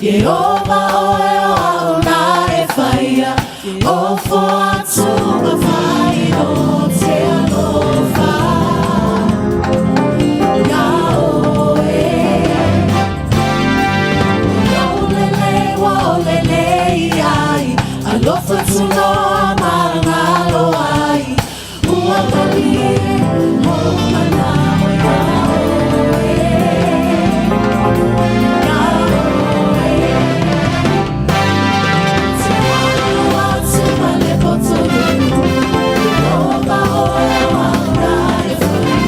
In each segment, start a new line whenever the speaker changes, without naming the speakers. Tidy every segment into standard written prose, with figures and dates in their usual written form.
Ieova oe o a'u la e faia, Ofo atu ma faailoa ou te alofa iā oe. O lou lelei ua ou lelei ai, Alofa tunoa ma galo ai, Ua malie lou mana'o iā oe, iā oe. Te alu atu ma le poto lulu, Ieova oe o a'u la e faia,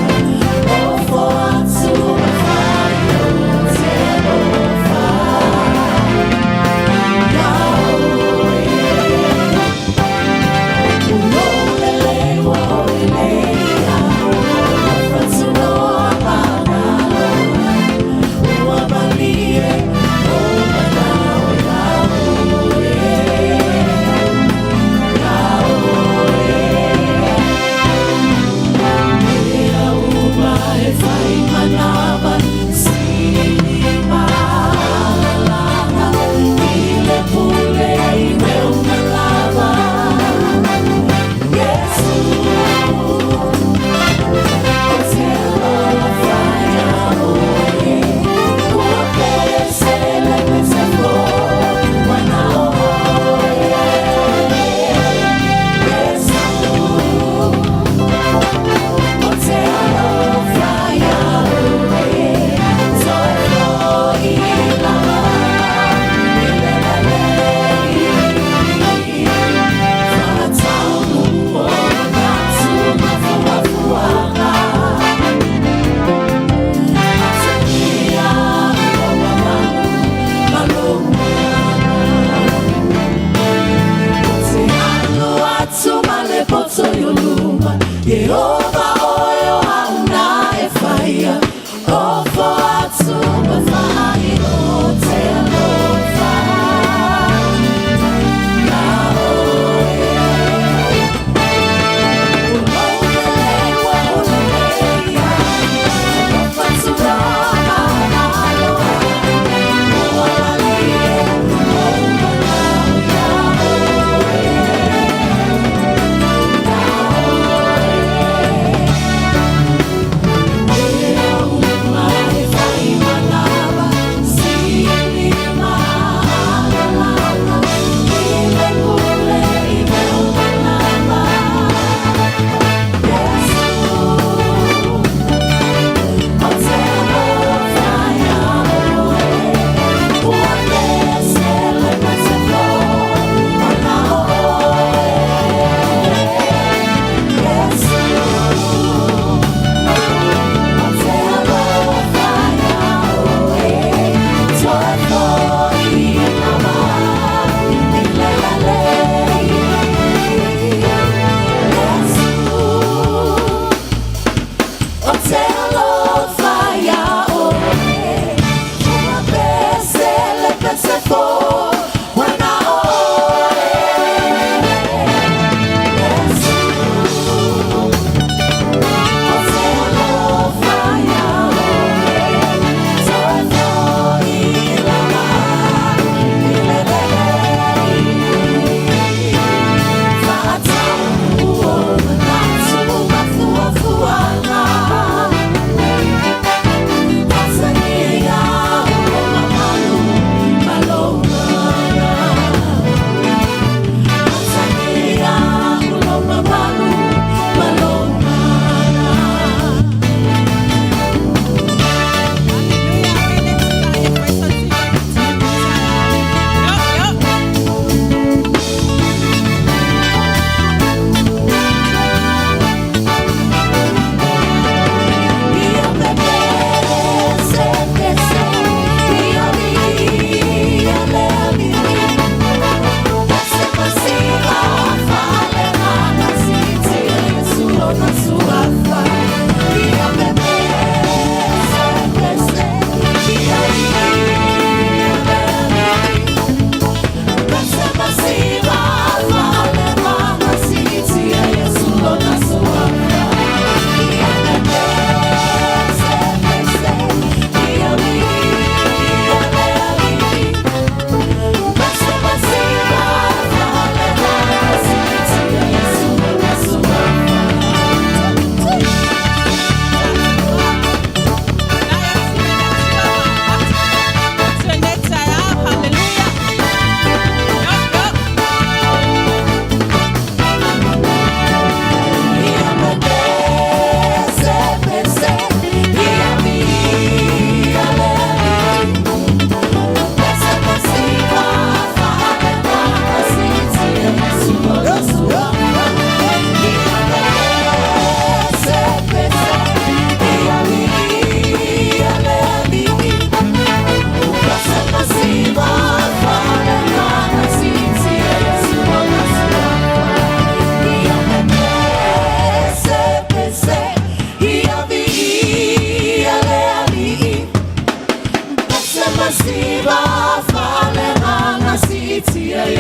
Ofo atu ma faailoa ou te alofa iā oe. O lou lelei ua ou lelei ai, Alofa.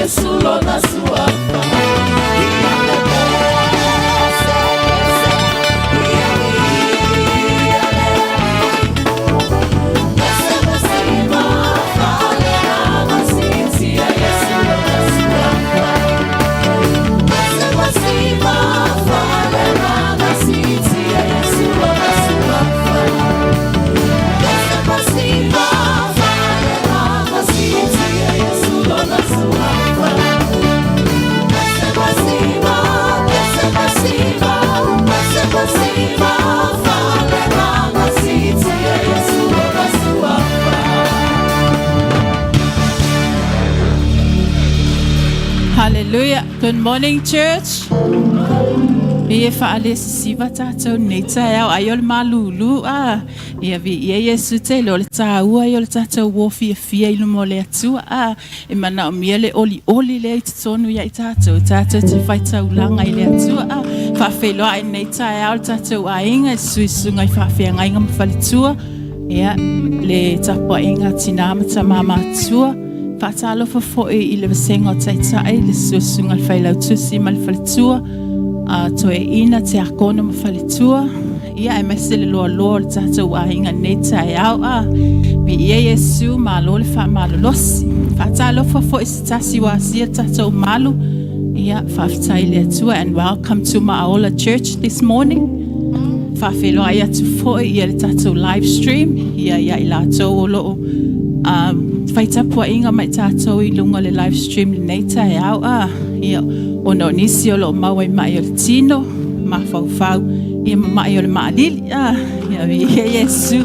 Iesu lona suafa. Ia le pese, pese, ia ia le pese masima, fale sitia Iesu lona suafa. Pese masima, fale sitia Iesu lona suafa. Pese masima, fale sitia Iesu lona suafa. Pese masima, pese masima, pese masima, fale sitia Iesu lona suafa.
Hallelujah. Good morning, church. Ia faalesisiva tatou nei taeao ai o le malulu a. Ia viia Iesu tele o le tāua ia o le tatou uō fiafia i luma o le Atua a. E manaomia le olioli lea i totonu ia i tatou, tatou te faitaulaga i le Atua a. Faafeiloai nei taeao le tatou aiga i suisuga i faafeagaiga ma faletua. Ia, le tapuaiga tinā ma tamā matua. Faatalofa foi i le vasega o taitai, le susuga le failautusi ma le faletua, a toeaina te akono ma faletua. Ia, aemaise le loaloa o le tatou aiga nei taeao a. Viia Iesu, malo le faamalolosi. Faatalofa foi se tasi ua asia le tatou malu. Ia, faafetai i le Atua and welcome to Ma'aola Church this morning. Faafeiloai atu foi ia le tatou live stream ia ia i latou o loo faitapuaiga mai tatou i luga o le live stream lenei taeao a. Ia, ona o nisi o loo maua i mai o le tino, mafaufau, ia ma mai o le maalili a. Ia, viia Iesu.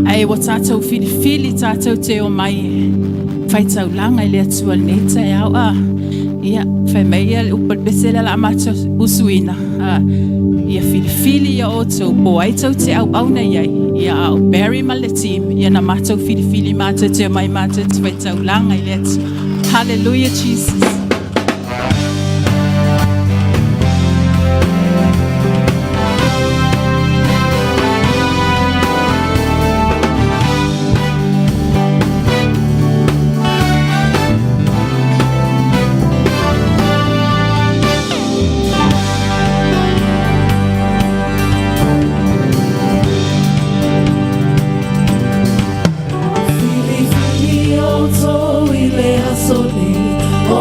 Ae ua tatou filifili tatou te o mai faitaulaga i le Atua lenei taeao a. Ia, fai mai ia le upu o le pese lea la matou usuina. A, ia filifili ia outou po ai tou te auauna i ai. Ia, a o Barry ma le team, ia na matou filifili matou te mai matou te faitaulaga i le Atua. Hallelujah, Jesus.
Filifili outou i le aso nei, o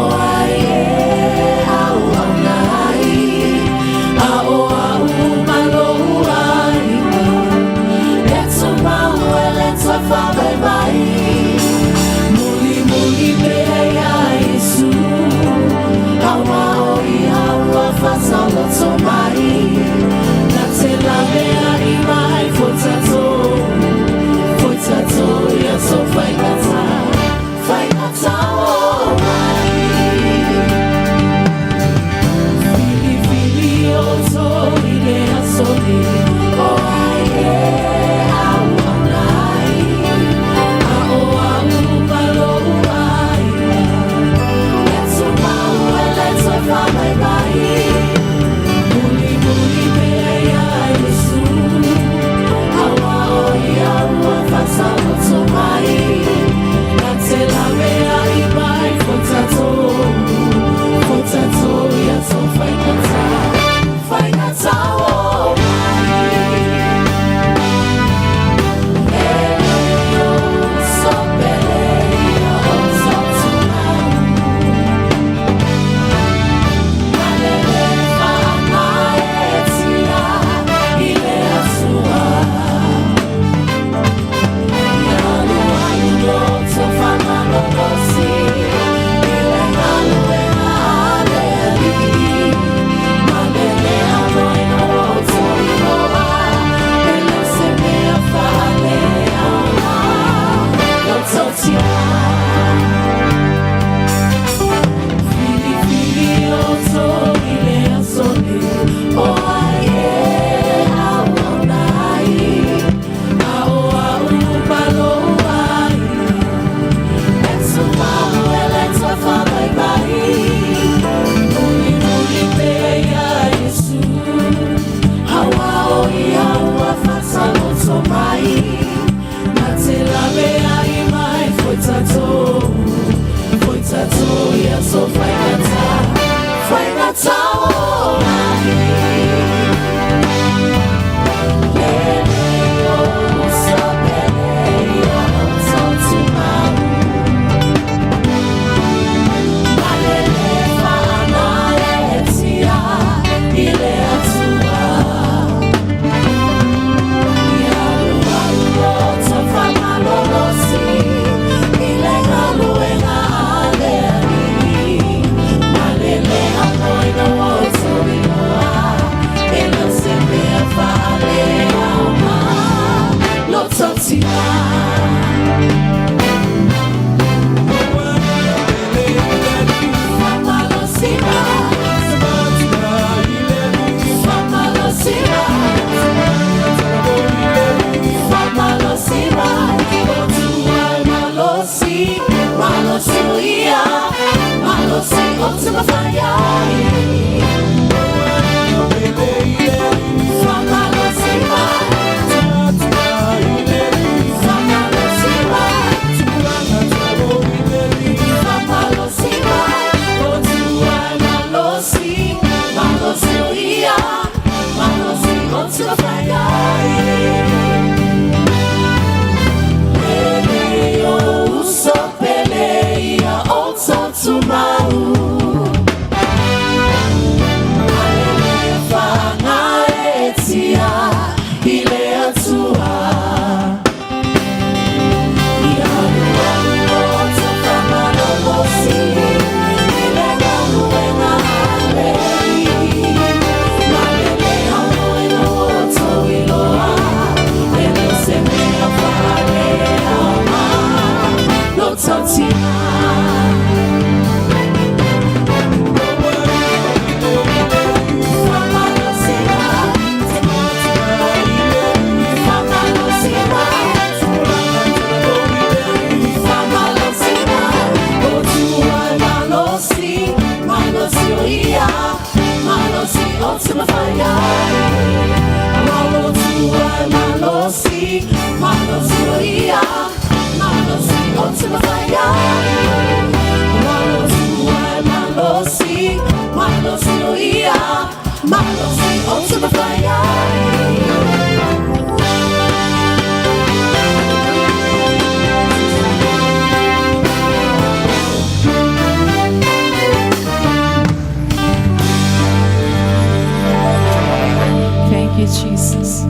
Thank you, Jesus.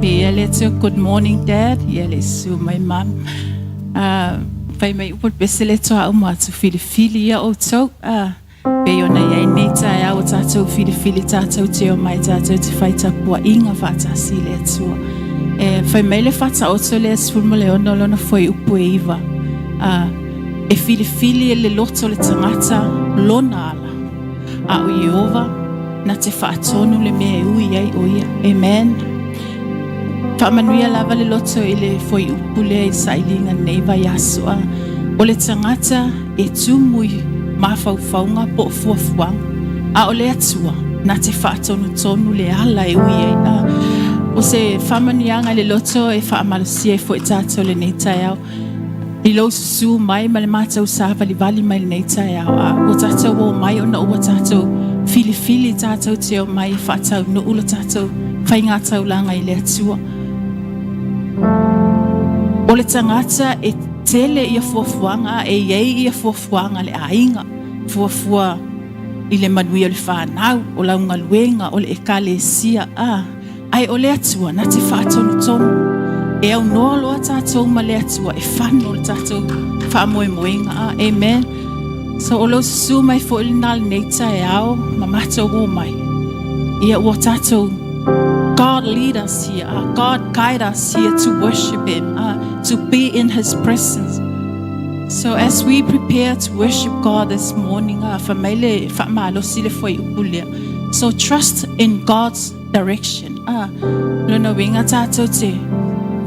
Ia le Atua. Good morning, Dad. Ia le susu mai Mum. Fai mai upu le pese le toa uma atu filifili ia outou. Pei ona i ai nei taeao o tatou filifili tatou te o mai tatou te whai tapuaʻiga faatasi i le Atua. E fai mai le Faataoto lea 16 lona fuaiupu e 9. E filifili e le loto o le tagata lona ala. A o Ieova na te faatonu le mea e ui ai o ia. Amen. Faamanuia lava le loto i le fuaiupu lea i le sailiga nei vaiaso. A o le tagata e tumu i mafaufauga po o fuafuaga. A o le Atua na te faatonutonu le ala e ui ai. A o se faamanuiaga i le loto e faamalosia ai foi tatou lenei taeao. I lou susu mai ma le matou savalivali mai lenei taeao, a ua tatou o mai ona ua tatou filifili tatou te o mai e faataunuu le tatou faigataulaga i le Atua. O le tagata e tele ia fuafuaga, e i ai ia fuafuaga a le aiga, fuafua i le manuia o le fanau, o lau galuega, o le ekalesia, a Ae o le Atua na te faatonutonu. E aunoa loa tatou ma le Atua e fano le tatou faamoemoega. Amen. So o lou susu mai foi lena lenei taeao ma matou o mai. Ia ua tatou God lead us here. God guide us here to worship Him, to be in His presence. So as we prepare to worship God this morning, fai mai le faamalosi le fuaiupu lea. So trust in God's direction. A, lona uiga tatou te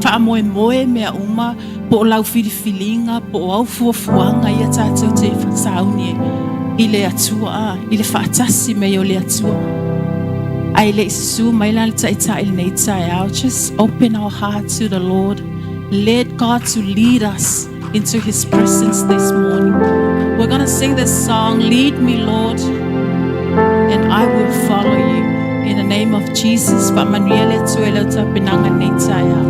faamoemoe mea uma po o lau filifiliga po o au fuafuaga ia tatou te sauni ai i le Atua, a, i le faatasi mai o le Atua. Ae le i susu mai la le Taitai lenei taeao, just open our heart to the Lord. Let God to lead us into His presence this morning. We're going to sing this song, Lead Me, Lord, and I will follow you. In the name of Jesus, faamanuia le Atua i lau tapenaga nei taeao.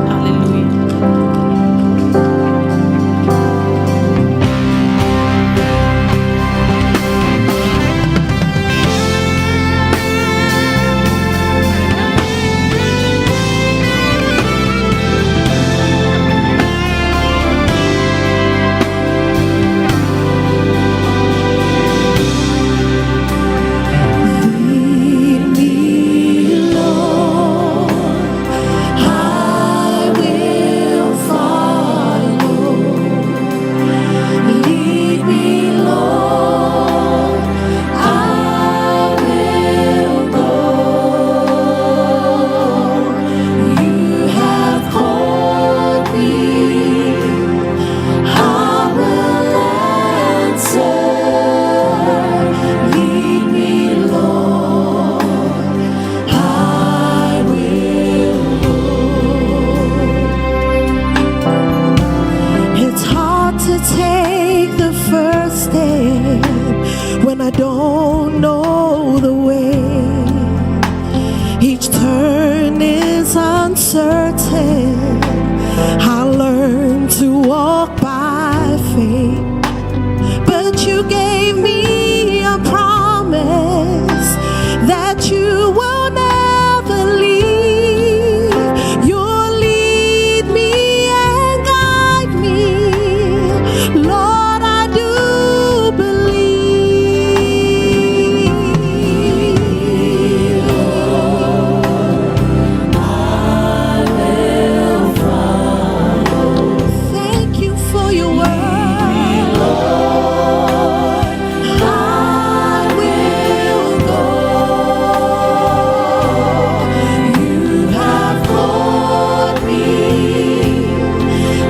Hallelujah.
Lead me, Lord, I Each turn is uncertain. I learned to walk by faith. But you gave me a promise that you will never leave. You'll lead me and guide me. Lord, I do believe. Thank you for your word. Lord, I will go. You have called me.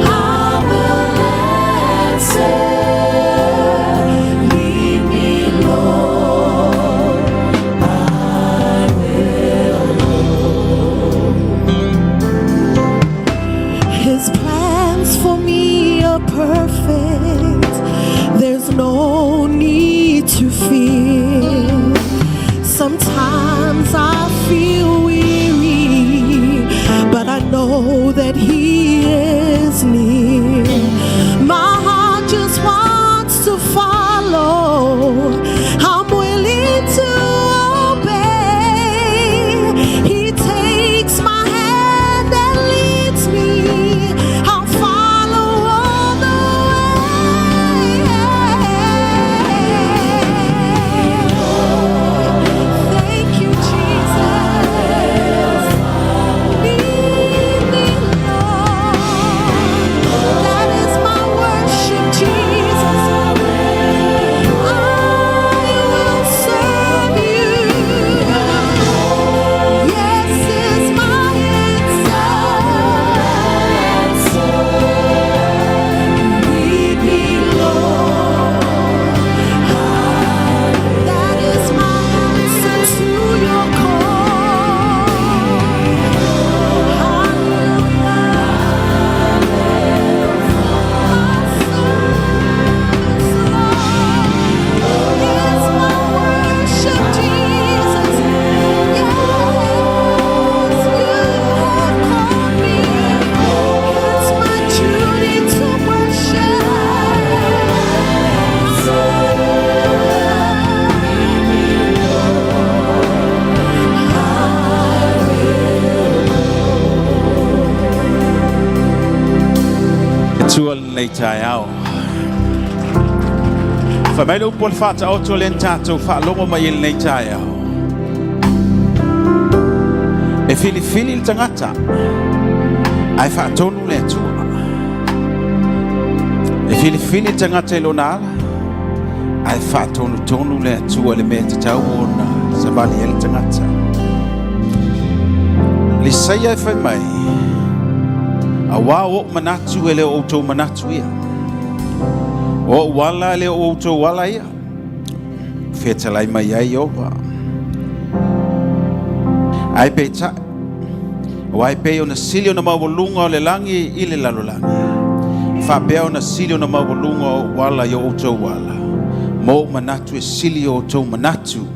I will answer. Lead me, Lord. His plans for me are perfect. There's no need to fear. Sometimes I feel weary, but I know that He is near. My heart just wants to follow. I'm willing to obey. He takes my hand and leads me. I'll follow all the way. Thank you, Jesus. Lead me, Lord. That is my worship, Jesus. I will serve you. Yes is my answer. Lead me, Lord. That is my answer to your call. It's my worship, Jesus. Yes, you have called me. It's my duty to worship.
E tua lenei taeao. Fai mai le upu o le Faataoto lea na tatou faalogo mai ai i lenei taeao. E filifili le tagata, ae faatonu le Atua. E filifili le tagata i lona ala, ae faatonutonu le Atua i le mea e tatau ona savali ai le tagata. Le Isaia e fai mai, Auā o ou manatu e le o outou manatu ia. O ou ala e le o outou ala ia. Fetalai mai ai Ieova. Ae peitai, aua e pei ona sili ona maualuga o le lagi i le lalolagi, e faapea ona sili ona maualuga o ou ala i o outou ala, ma ou manatu e sili i o outou manatu.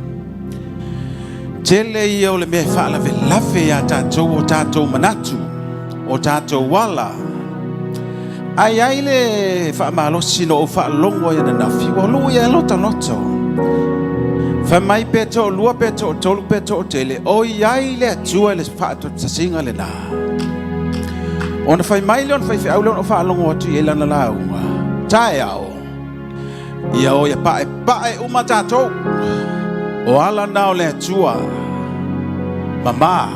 Tele ia o le mea e faalavelave iā tatou o tatou manatu, o tatou ala. Ae i ai le faamalosi na ou faalogo ai ananafi, ua lui ai lota loto. Fai mai pe toalua pe toatolu pe toatele, o i ai le Atua i le faatasiga lena. Ona fai mai lea o le faifeau lea ona ou faalogo atu i ai i lana lauga, taeao, ia o ia paepae uma tatou. O ala na o le Atua, mama,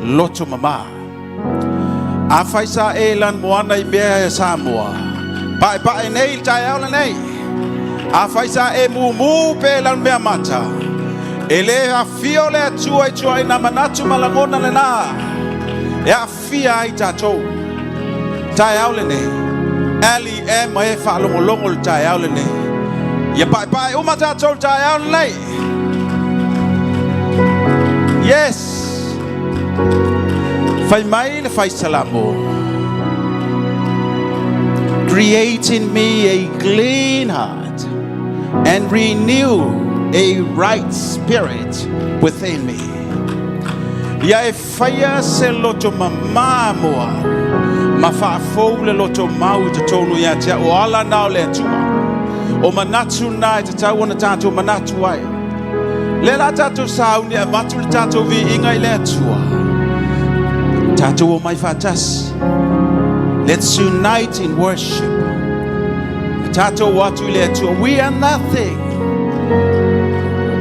loto mama. Afai sa e lanumoana i mea e Samoa, paepae nei i le taeao lenei. Afai sa e mumu pe lanumea mata, e le afio le Atua i tuaina manatu ma lagona lena e aafia ai tatou. Taeao lenei, Ali e ma e faalogologo i le taeao lenei. Ia paepae uma tatou i le taeao lenei. Yes! Fai mai le fai Salamo, Create in me a clean heart and renew a right spirit within me. Ia e faia se loto mamā mo au, ma faafou le loto mau i totonu ia te au. O ala na o le Atua. O manatu na e tatau ona tatou manatu ai. Lea la tatou sauni e avatu le tatou viiga i le Atua. Tatou omai faatasi. Let's unite in worship. Tatou o atu i le Atua. We are nothing.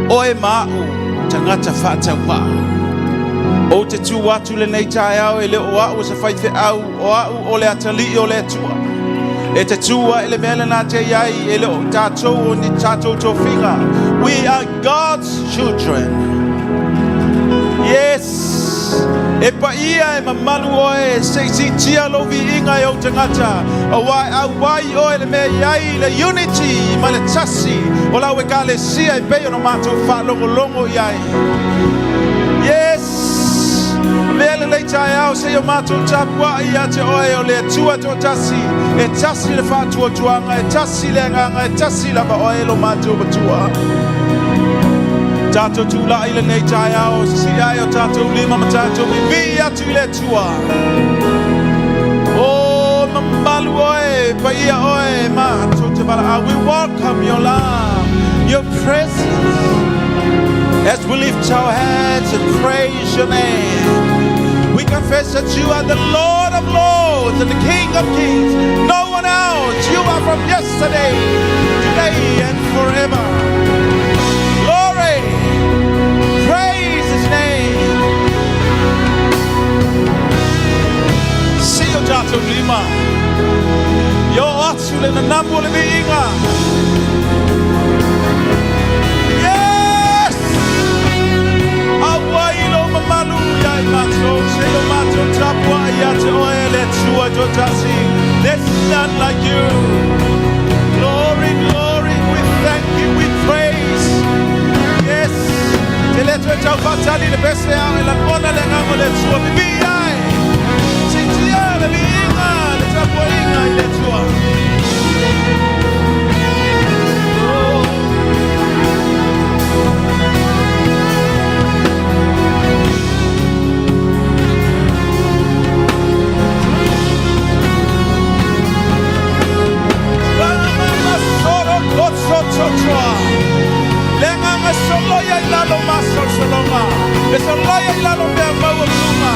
Oe ma a'u tagata faatauvaa. Ou te tu atu lenei taeao e le o a'u o se faifeau, o a'u o le atalii o le Atua. E te tū ai le mea lena te i ai e le o tatou o ni tatou tofiga. We are God's children. Yes! E paia e mamalu oe, se i siitia lou viiga e ou tagata, auā e auai oe le mea i ai le unity ma le tasi o lau Ekalesia e pei ona matou faalogologo i ai. Yes! Mea lelei taeao se i o matou tapuai ia te oe o le Atua toatasi, e tasi le faatuatuaga, e tasi le agaga, e tasi lava oe lo matou Matua. Tatou tulai lenei taeao, sisii ae o tatou lima ma tatou vivii atu i le Atua. O mamalu oe, paia oe, matou te valaau. We welcome your love, your presence, as we lift our hands and praise your name. We confess that you are the Lord of Lords and the King of Kings. No one else. You are from yesterday, today, and forever. Glory! Praise his name. Sii o tatou lima. Ia oo atu le nanamu o le viiga. Yes! Auai lou mamalu ia i matou, se i o matou tapuai ia te oe le Atua toatasi. There's none like you. Glory, glory, we thank you, we praise. Yes. Te le toe tau faatali le pese ao e lagona le agaga o le Atua. Vivii ai. Siitia le viiga, le tapuaiga i le Atua. Oh. Le agaga soloia i lalo masolosologa, e soloia i lalo mea maualuluga.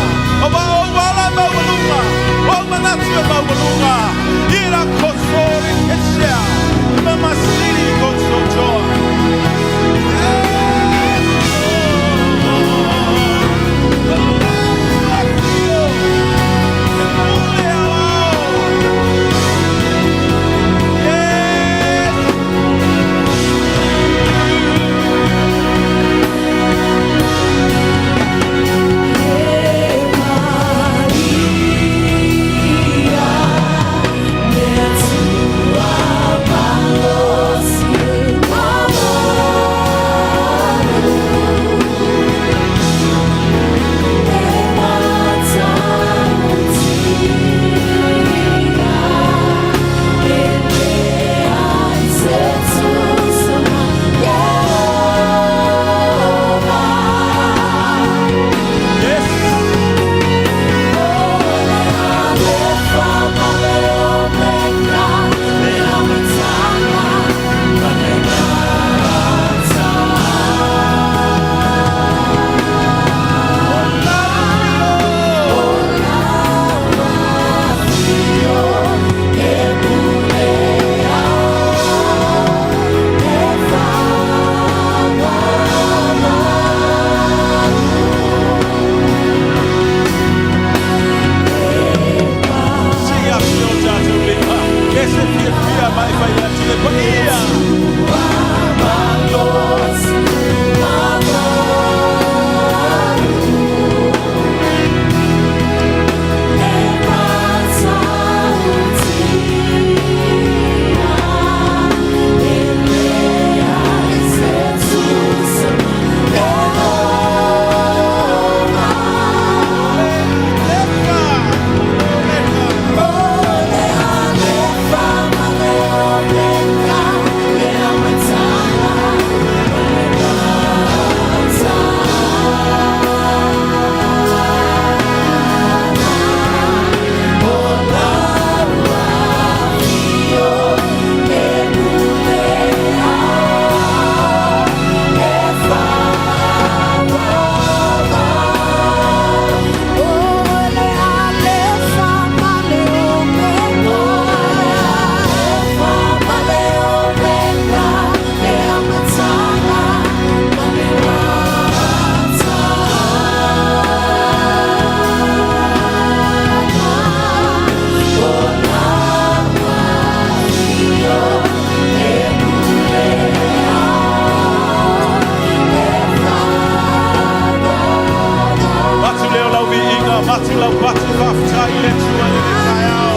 laupati faafetai i le Atua i lenei taeao.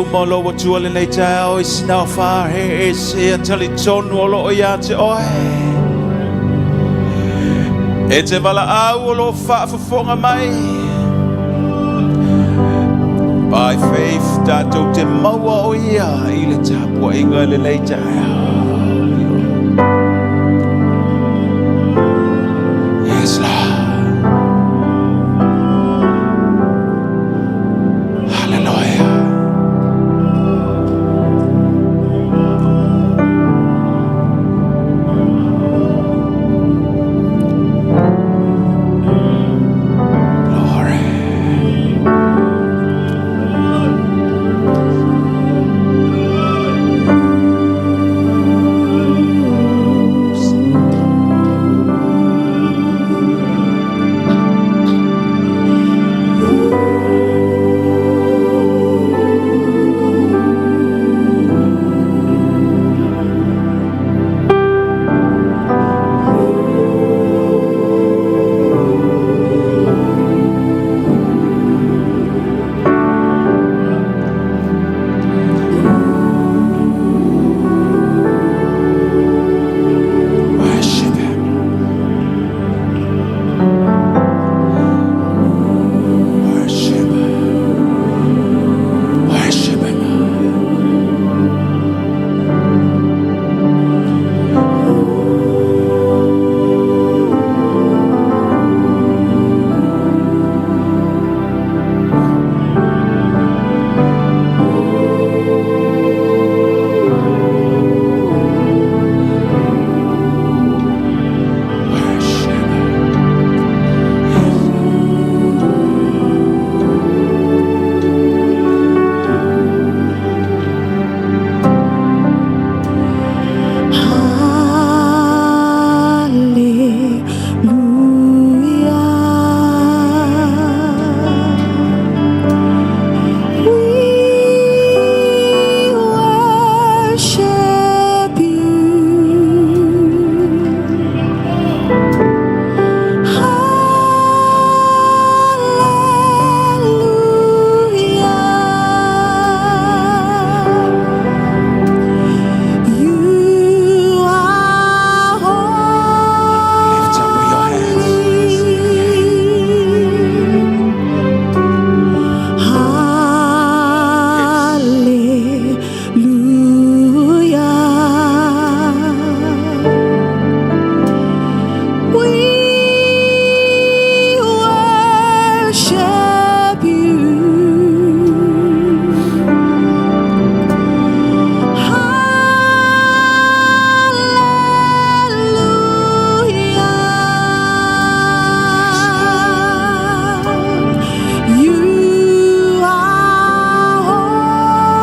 luma o lou Atua lenei taeao i sina faaeseese ia talitonu o loo ia te oe. E te valaau o loo faafofoga mai. By faith tatou te maua o ia i le tapuaiga lenei taeao. Yes, Lord. Hallelujah. Glory. Worship Him. Worship Him. Worship Him. Worship Him.
Hallelujah. We worship you. Hallelujah. You are
Lift up your hands.
Hallelujah. We worship you. Hallelujah. You are holy.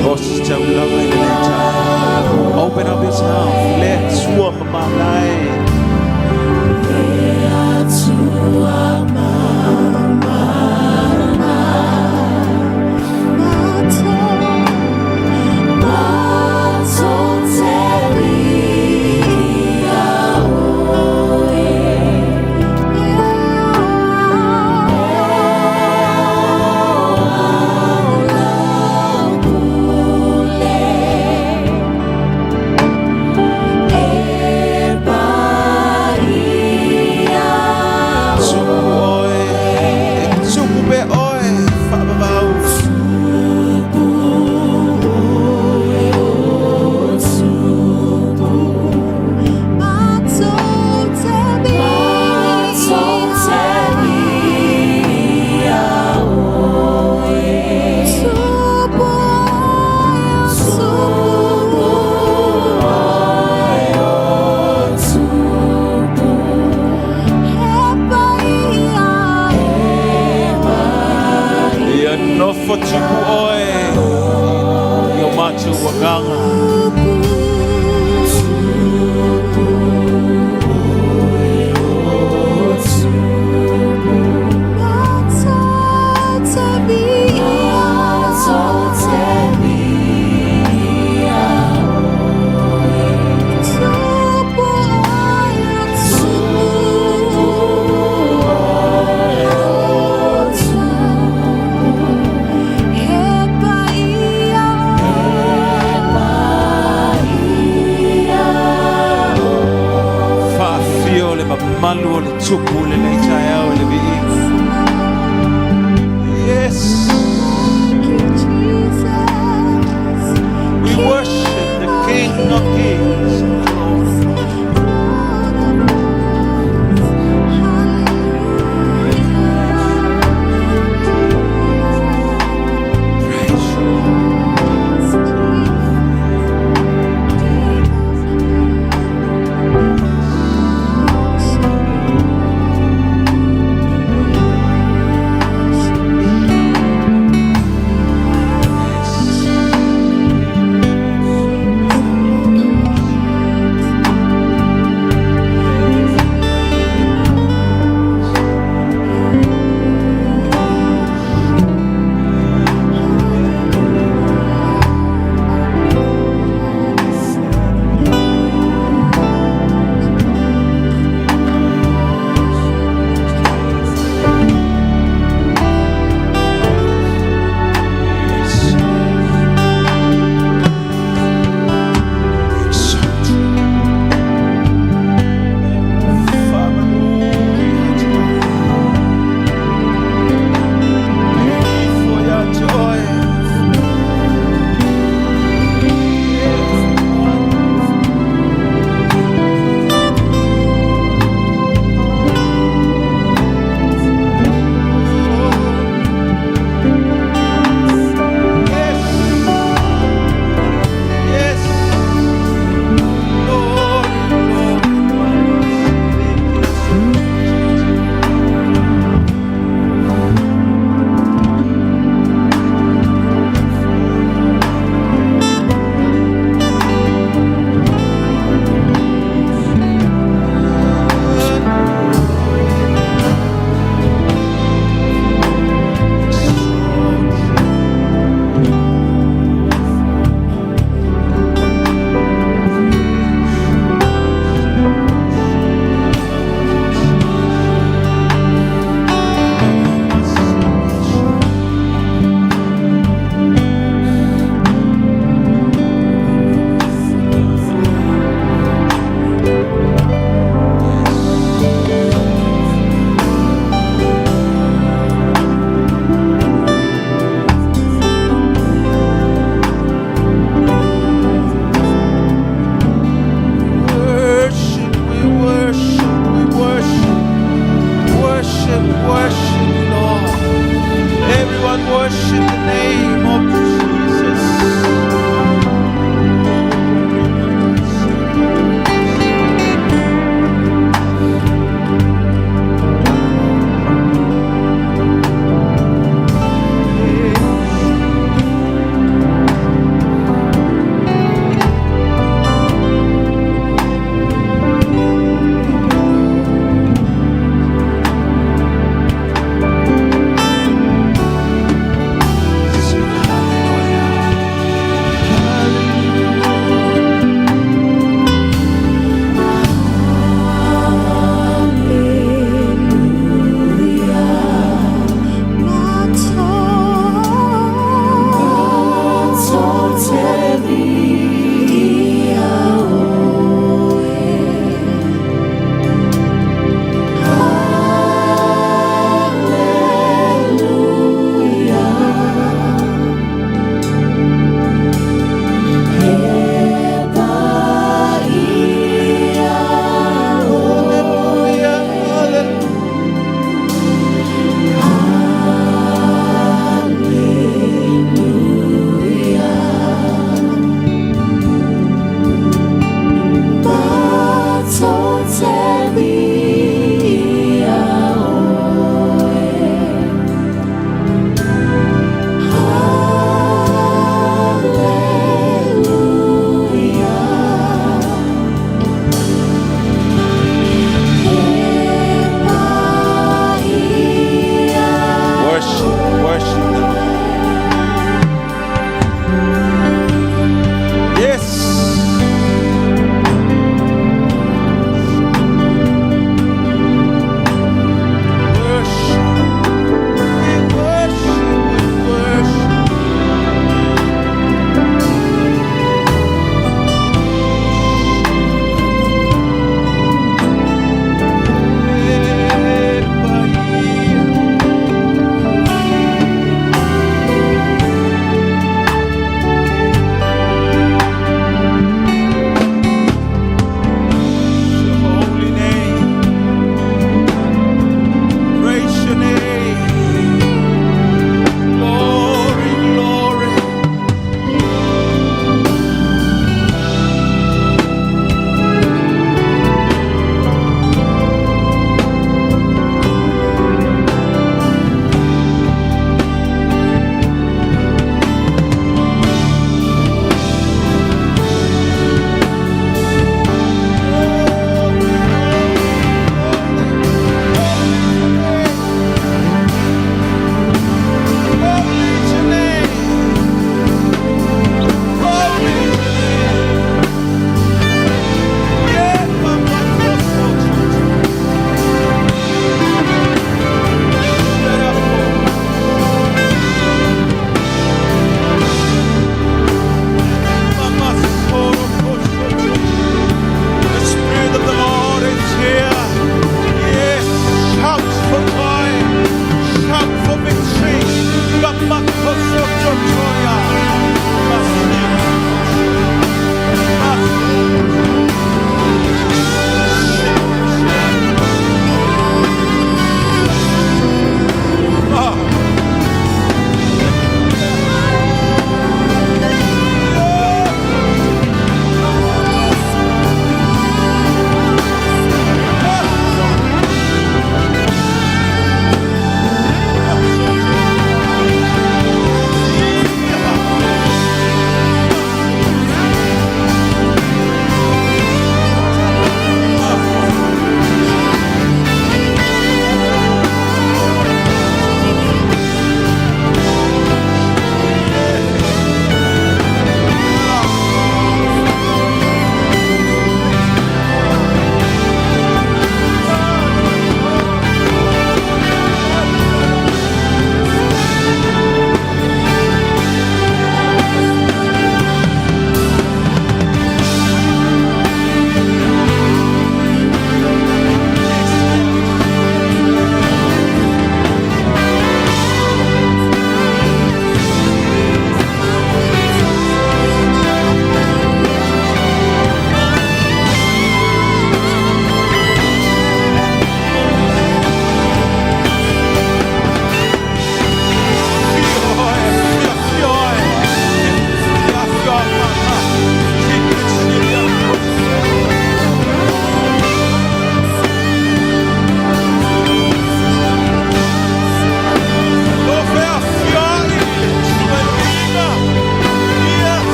Nkosi sijabula ngaye lenei taeao. Open up yourself. Le Atua mamalae. mamalu o le Tupu i lenei taeao i le viiga. Yes. We worship the King of Kings and the Lord of Lords. Praise you.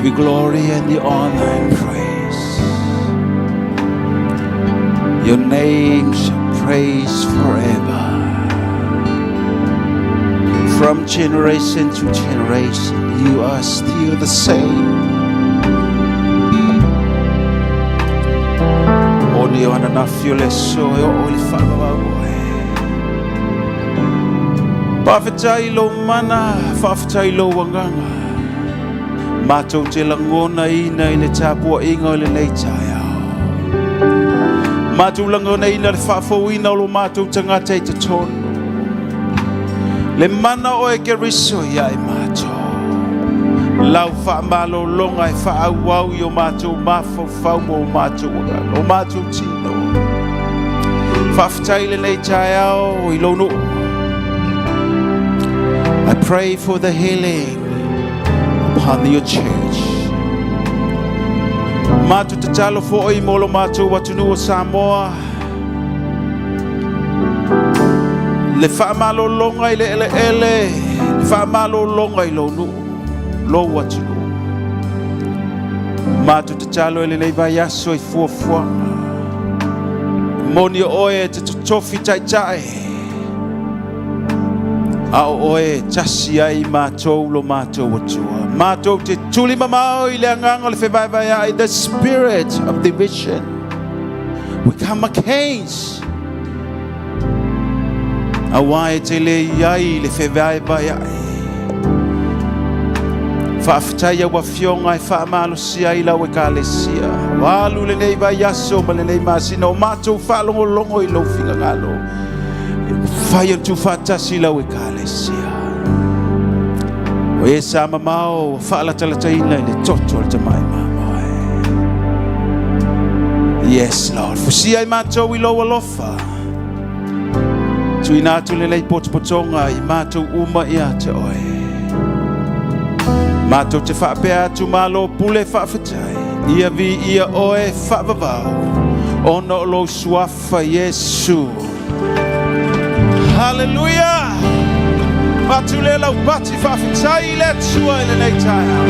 give you glory and the honor and praise. Your name shall praise forever. From generation to generation, you are still the same. O ni o ananafi o le aso e oo i le faavavau oe. Faafetai i lou mana, faafetai i lou agaga. Matou te lagonaina i le tapuaiga o lenei taeao. Matou lagonaina le faafouina o lo matou tagata i totonu. Le mana o e Keriso ia i matou. Lau faamalologa e faaauau i o matou mafaufau ma o matou agaga, o matou tino. Faafetai i lenei taeao i lou nuu. I pray for the healing upon your church. Matou tatalo foi mo lo matou atunuu o Samoa. Le faamalologa i le eleele, le faamalologa i lou nuu, lou atunuu. Matou tatalo i lenei vaiaso i fuafuaga. Moni o oe e te totofi taitai, a o oe e tasi ai matou lo matou Atua. Matou te tuli mamao i le agaga o le fevaevaea'i, the spirit of division. We come against. Aua e te le i ai le fevaevaea'i. Faafetai au afioga e faamalosia ai lau ekalesia. Ua alu lenei vaiaso ma lenei masina o matou faalogologo i lou finagalo. E mafai ona tuufaatasi lau ekalesia. O e sa mamao ua faalatalataina i le toto o le tamai mamoe. Yes, Lord. Fusia i matou i lou alofa. Tuuina atu lenei potopotoga i matou uma ia te oe. Matou te faapea atu malo pule faafetai. Ia viia oe faavavau ona o lou suafa Iesu. Haleluia! Avatu lea lau pati faafetai i le Atua i lenei taeao.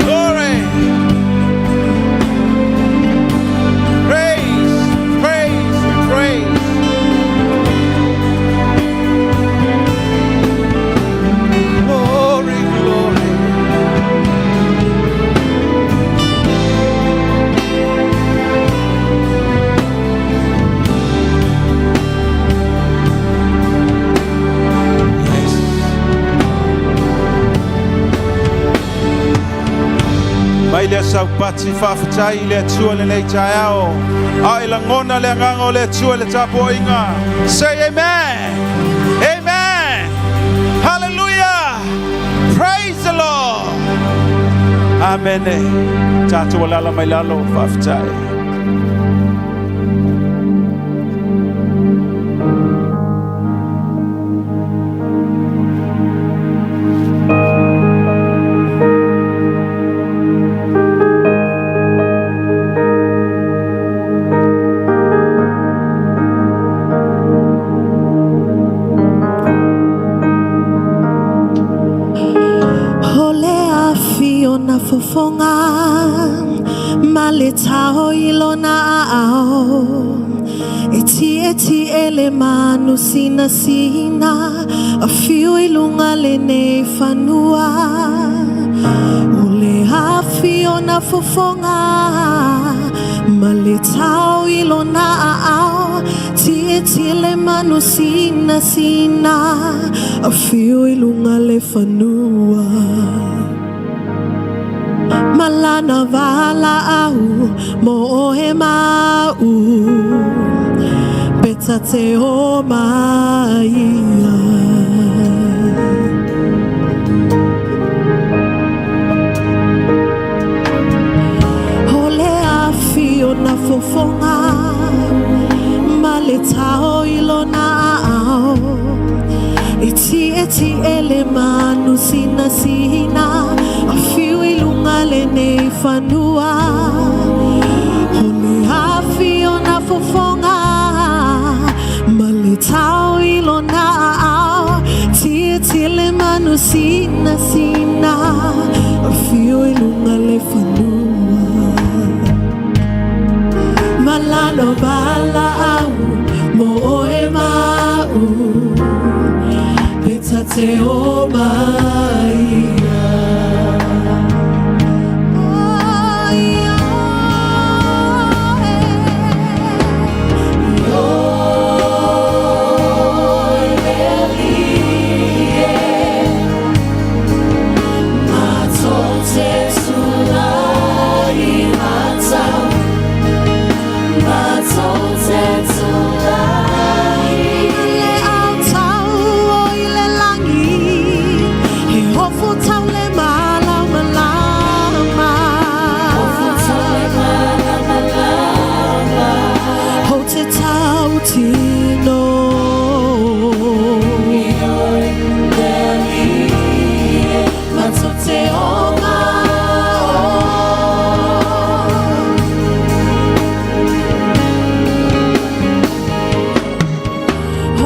Glory! Praise, praise, praise. Glory, glory. Yes. Mai lea saupati faafetai i le Atua lenei taeao. A e lagona le agaga o le Atua i le tapuaiga. Say amen. Amen. Hallelujah. Praise the Lord. Amene. Tatou alala mai lalo faafetai.
O le afi o na fofoga ma le tao i lona aao e tietie le manu sinasina afio i luga lenei fanua o le afi o na fofoga ma le tao i lona aao tietie le manu sinasina afio i luga le fanua ma lana valaau mo oe ma a'u pe ta te o ma ia. O le afi o na fofoga ma le tao i lona aao e tietie le manu sinasina afio i luga lenei fanua o le afi o na fofoga ma le tao i lona aao tietie le manu. manu sinasina Afio i luga le fanua Malalo valaau mo oe ma au Pe ta te o mai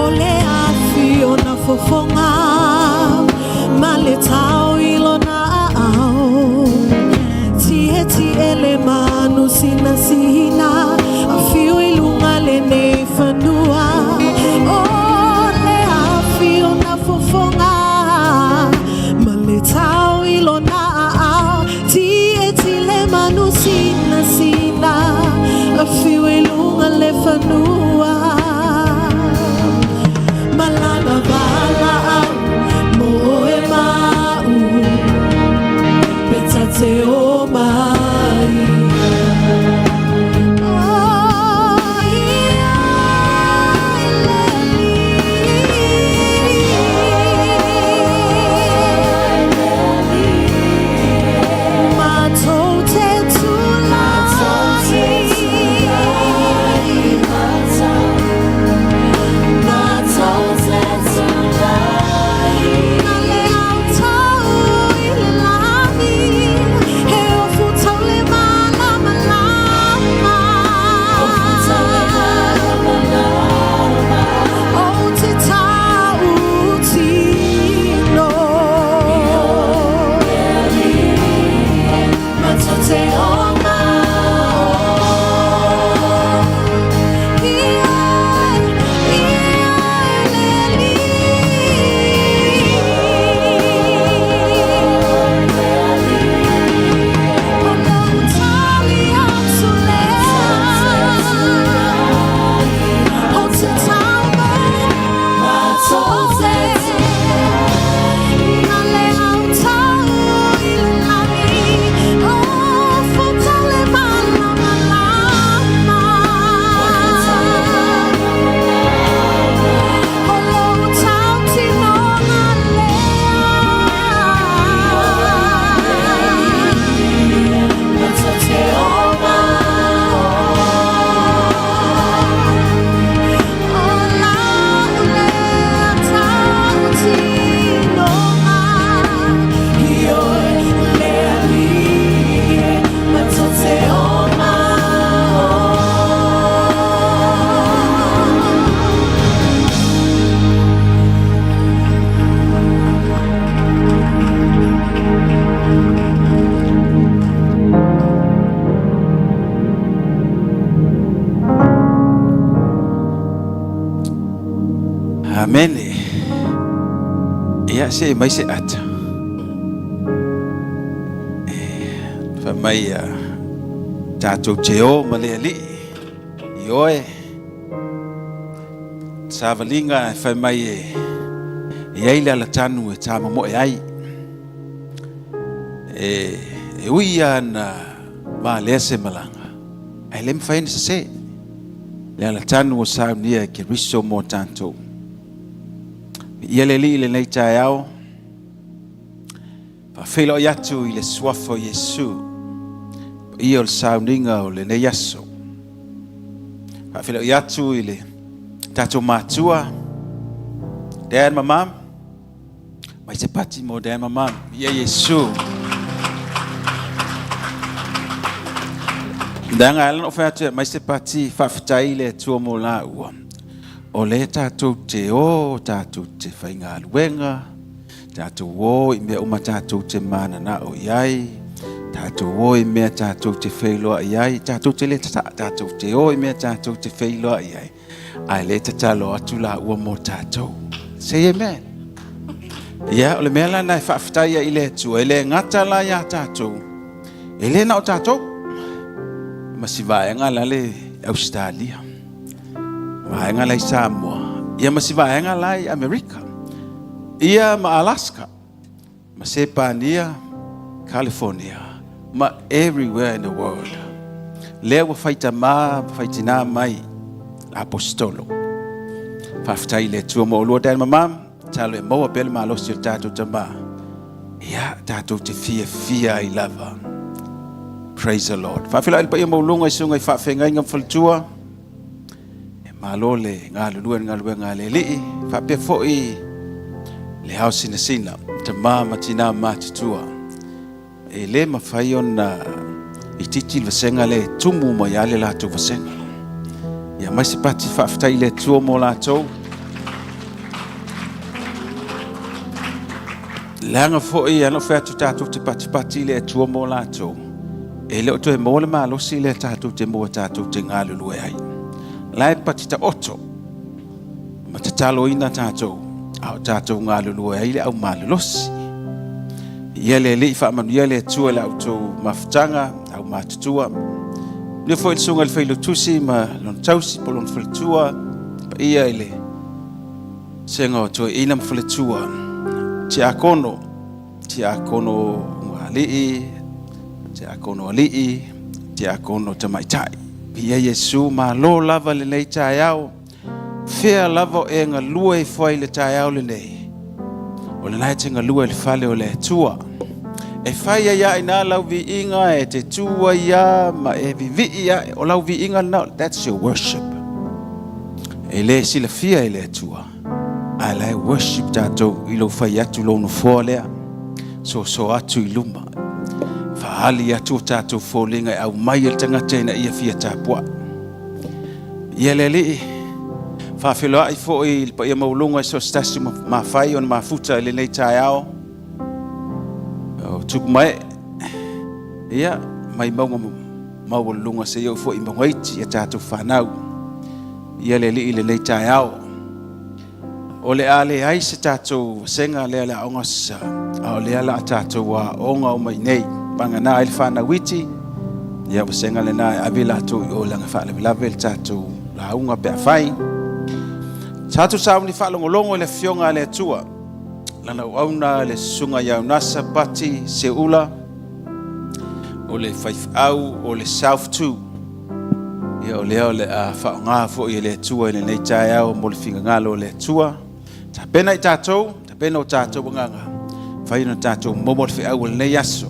O le afi o na fofoga ma le tau i lona aao. Tietie le manu sinasina, afio i luga lenei fanua. O le afi o na fofoga ma le tau i lona aao. Tietie le manu sinasina, afio i luga le fanua. Malama valaau mo oe ma au Pe ta te o mai Oh, ia le Matou te tulai Na le au tau i le lagi, he ofu tau le malamalama. O te tau tino. Matou te oma.
Amene. Ia se mai se ata. Fai mai a tatou te o ma le Alii i oe. Savaliga e fai mai e i ai le alatanu e tāmomoe ai. E, e ui ia na malea se malaga, ae le mafai ona sesē. Le alatanu ua saunia e Keriso mo tatou. Ia le Alii i lenei taeao, faafeiloai atu i le suafa o Iesu, paia o le sauniga o lenei aso. Faafeiloai atu i le tatou matua, Dad ma Mom, mai se pati mo Dad ma Mom. Ia Iesu. Leaga e ala ona ou fai atu e aumai se pati faafetai i le Atua mo laua. O lea tatou te o, tatou te faigaluega, Tatou o i mea uma tatou te mananao i ai, tatou o i mea tatou te feiloai ai, tatou te le tataa, tatou te o i mea tatou te feiloai ai, ae le tatalo atu laua mo tatou. Say amen. Ia, o le mea la lena e faafetai ai i le Atua, e le gata la iā tatou, e le na o tatou, ma si vaega la le Ausetalia, vaega la i Samoa, ia ma si vaega la i Amerika, ia ma Alaska, ma Sepania, California, ma everywhere in the world. Lea ua faitamā ma faitinā mai Aposetolo. Faafetai i le Atua mo oulua Dad ma Mom, tatalo e maua pea le malosi o le tatou Tama. Ia, tatou te fiafia ai lava. Praise the Lord. Faafeiloai le paia maualuga i susuga i faafeagaiga ma faletua. E malo le galulue i le galuega a le Alii, faapea foi le ao sinasina, tama ma tina matutua. E le mafai ona itiiti le vasega lea e tumu mai lava le latou vasega. Ia mai se pati faafetai i le Atua mo latou. Leaga foi ana ou fai atu tatou te patipati i le Atua mo latou, e le o toe maua le malosi lea tatou te maua tatou te galulue ai. La e pati taoto ma tataloina tatou, a o tatou galulue ai le au malolosi. Ia le Alii faamanuia le Atua i la outou mafutaga, au matutua. Manuia foi le susuga i le Failautusi ma lona tausi po o lona faletua, paia i le Sega o Toeaina ma Faletua, Tiakono, Tiakono Alii, Tiakono Alii, Tiakono Tamaitai. Viia Iesu, malo lava lenei taeao. Fea lava o e galue ifo ai i le taeao lenei, o lena e te galue i le fale o le Atua. E fai ai lava i ina lau viiga, e te tu ai lava ma e vivii ae, o lau viiga lena, that's your worship. E le silafia e le Atua, ae la e worship tatou i lou fai atu lou nofoa lea, soso atu i luma, faaali atu o tatou foliga e aumai e le tagata ina ia fia tapuai. Ia le Alii, faafeiloai foi i le paia maualuga i so o se tasi ma mafai ona mafuta i lenei taeao. O tupu mae, ia, mai mauga maualuluga seia oo foi i mauga iti ia tatou fanau. Ia le Alii i lenei taeao. O le a leai se tatou vasega lea le aoga sa, a o lea la a tatou aoga uma i nei. Pagana ai le fanau iti, ia vasega lena e ave latou i o leaga faalavelave le tatou lauga pe a fai. Tatou sauni faalogologo i le Afioga a le Atua. Lana auauna le Susuga ia Unasa Pati Seuula, o le faifeau o le South 2. Ia o lea o le a faaaoga foi e le Atua i lenei taeao mo le finagalo o le Atua. Tapena i tatou, tapena o tatou agaga, fai ona tatou momo le feau o lenei aso.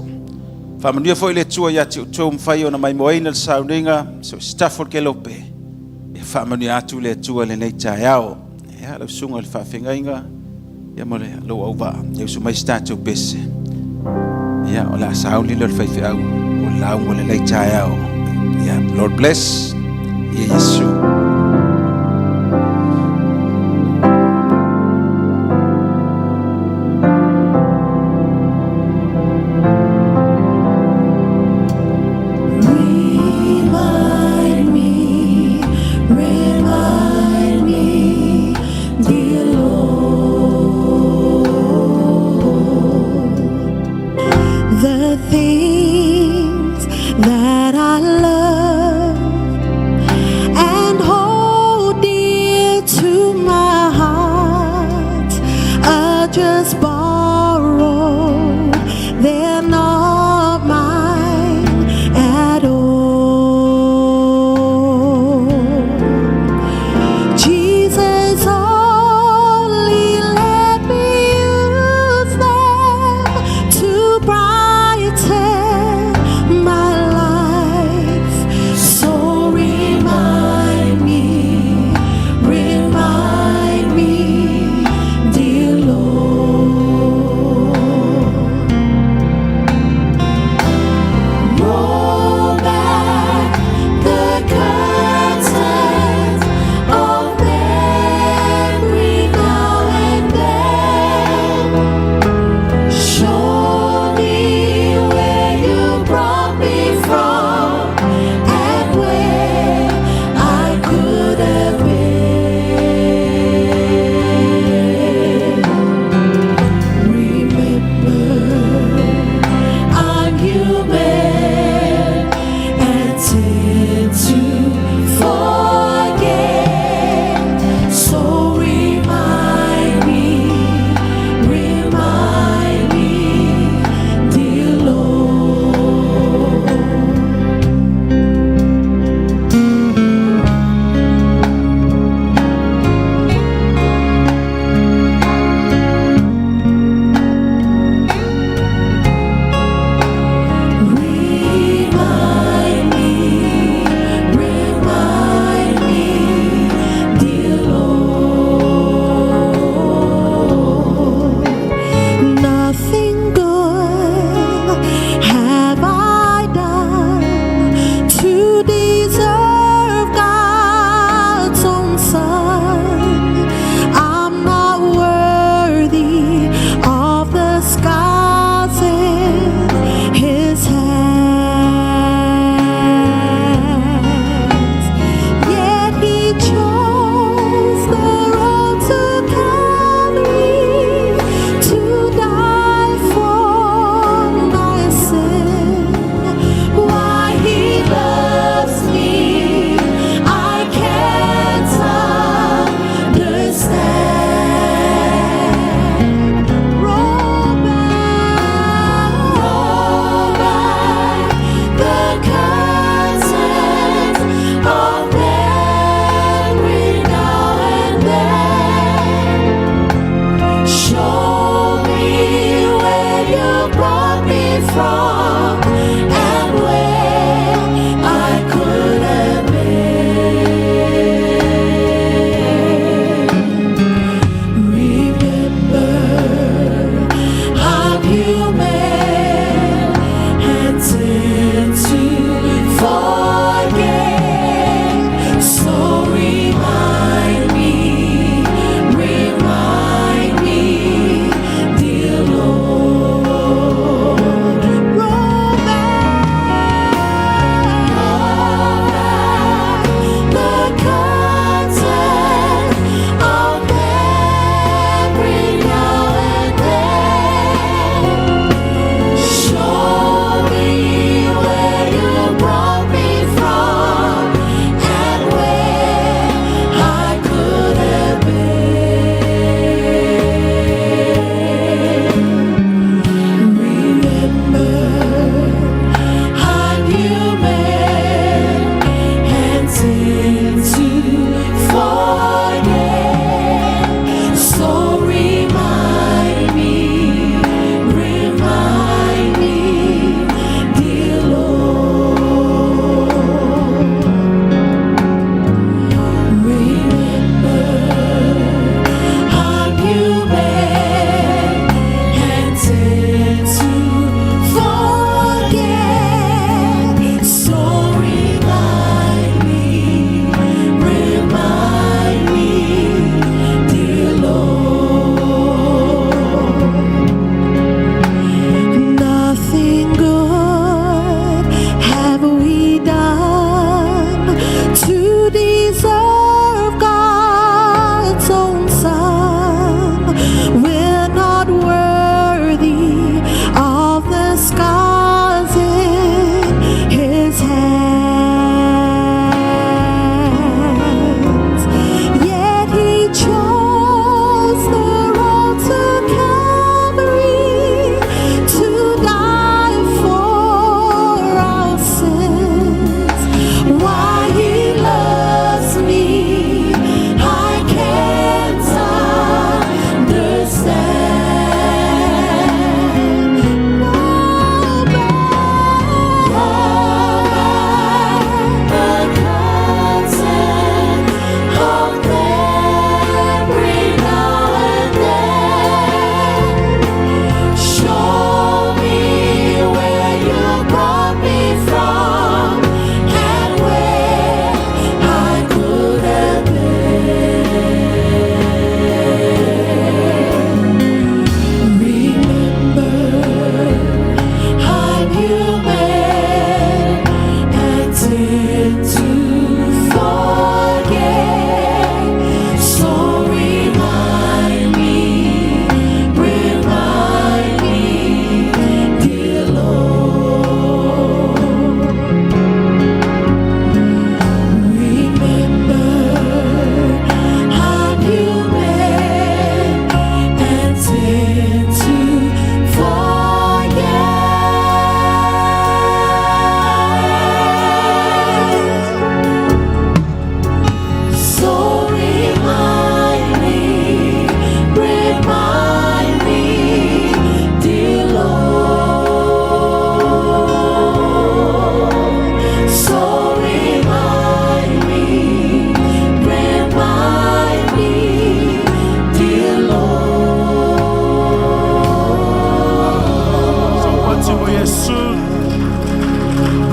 Faamanuia foi le Atua ia te outou mafai ona maimoaina le sauniga, so staff o le kelope. Ia faamanuia atu le Atua i lenei taeao. Ia lau susuga i le faafeagaiga, ia ma le lou auvaa, ia usu mai se tatou pese. Ia, o le a sauni lea o le faifeau o le lauga o lenei taeao. Ia, Lord bless. Ia Iesu.
Remind me, remind me, dear Lord, the things that I love and hold dear to my heart are just borrowed. They're not mine at all. Jesus, only let me use them to brighten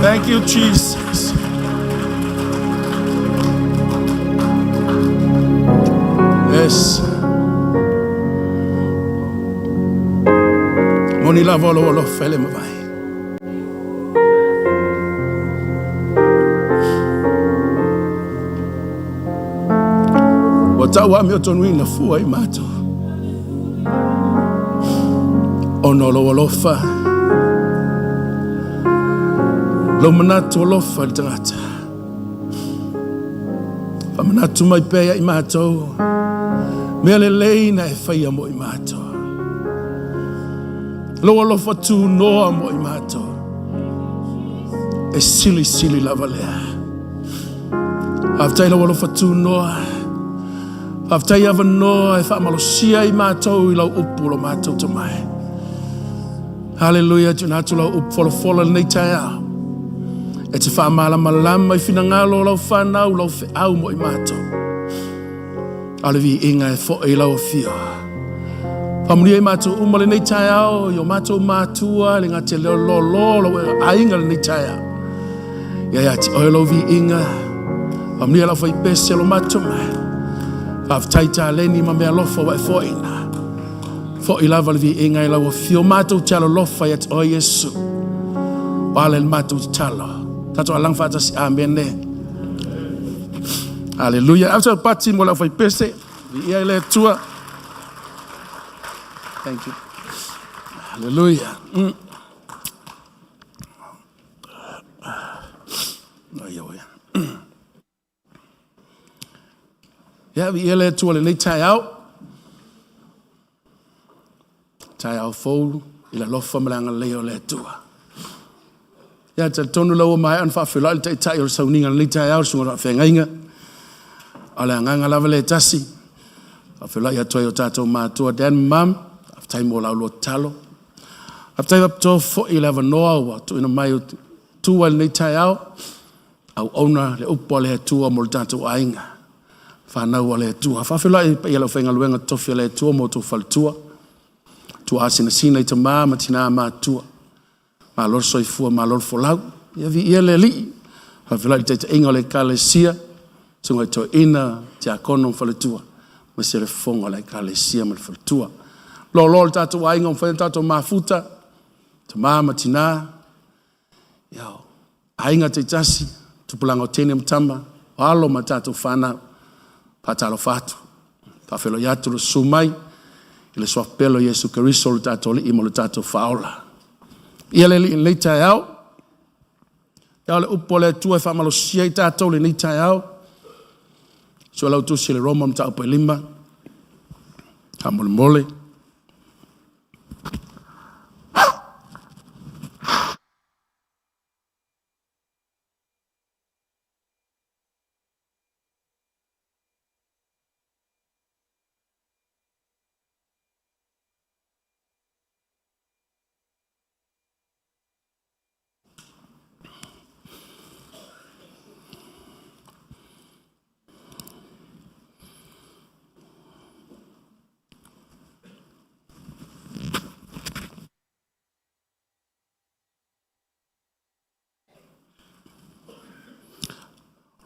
Thank you, Jesus. Yes. Moni lava o lou alofa e le mavae. Ua tau amiotonuina fua i matou. Ona o lou alofa, lou manatu alofa i le tagata. Faamanatu mai pea ia i matou, mea lelei na e faia mo i matou. Lou alofa tunoa mo i matou, e silisili lava lea. Faafetai lau alofa tunoa. Faafetai avanoa e faamalosia ai matou i lau upu lo matou tamai. Haleluia, tuuina atu lau upu folafola lenei taeao. E te faamalamalama i finagalo o lau whanau, lau feau mo i matou. A o le viiga e fo'i i lau afio. Faamanuia i matou uma lenei taeao, i o matou matua, le gate leo lolo, lau aiga lenei taeao. Ia ia te oe lou viiga, faamanuia lau faipese lo matou mai. Faafetai taleni ma mea alofa ua e foaina. Fo'i lava le viiga i lau afio, matou te alolofa ia te oe Iesu. Ua ala i le matou tatalo. Tatou alaga faatasi, amene. Haleluia. Ave sau pati mo le aufaipese. Viia i le Atua. Thank you. Haleluia. Ai, oi. Ia, viia le Atua lenei taeao. Taeao fou i le alofa ma le agalelei o le Atua. Ia, talitonu la ua maea ona faafeiloai le taitai o le sauniga o lenei taeao, le susuga faafeagaiga. O le agaga lava le tasi, faafeiloai atu ai o tatou matua Dan ma Mam, faafetai mo la ulua tatalo. Faafetai faapitoa foi i le avanoa ua tuuina mai o tu ai lenei taeao, auauna le upu a le Atua mo le tatou aiga. Fanau a le Atua. Faafeiloai i paia o le aufaigaluega totofi a le Atua mo outou faletua. Tuaasinasina i tama ma tina matutua. Malo le soifua, malo le folau. Ia viia le Alii. Faafeiloai i le taitaiga o le Ekalesia, susuga i toeaina, tiakono ma faletua, aemaise le fofoga o le Ekalesia ma le faletua. Loaloa le tatou aiga ua mafai ona tatou mafuta, tama ma tina, ia, aiga taitasi, tupulaga o teine ma tama, o alo ma tatou fanau. Faatalofa atu, faafeiloai atu le susu mai i le suafa pele o Iesu Keriso lo tatou Alii ma lo tatou Faaola. Ia le Alii i lenei taeao, ia o le upu a le Atua e faamalosia ai tatou lenei taeao. Sua lau tusi le Roma mataupu e 5. Faamolemole.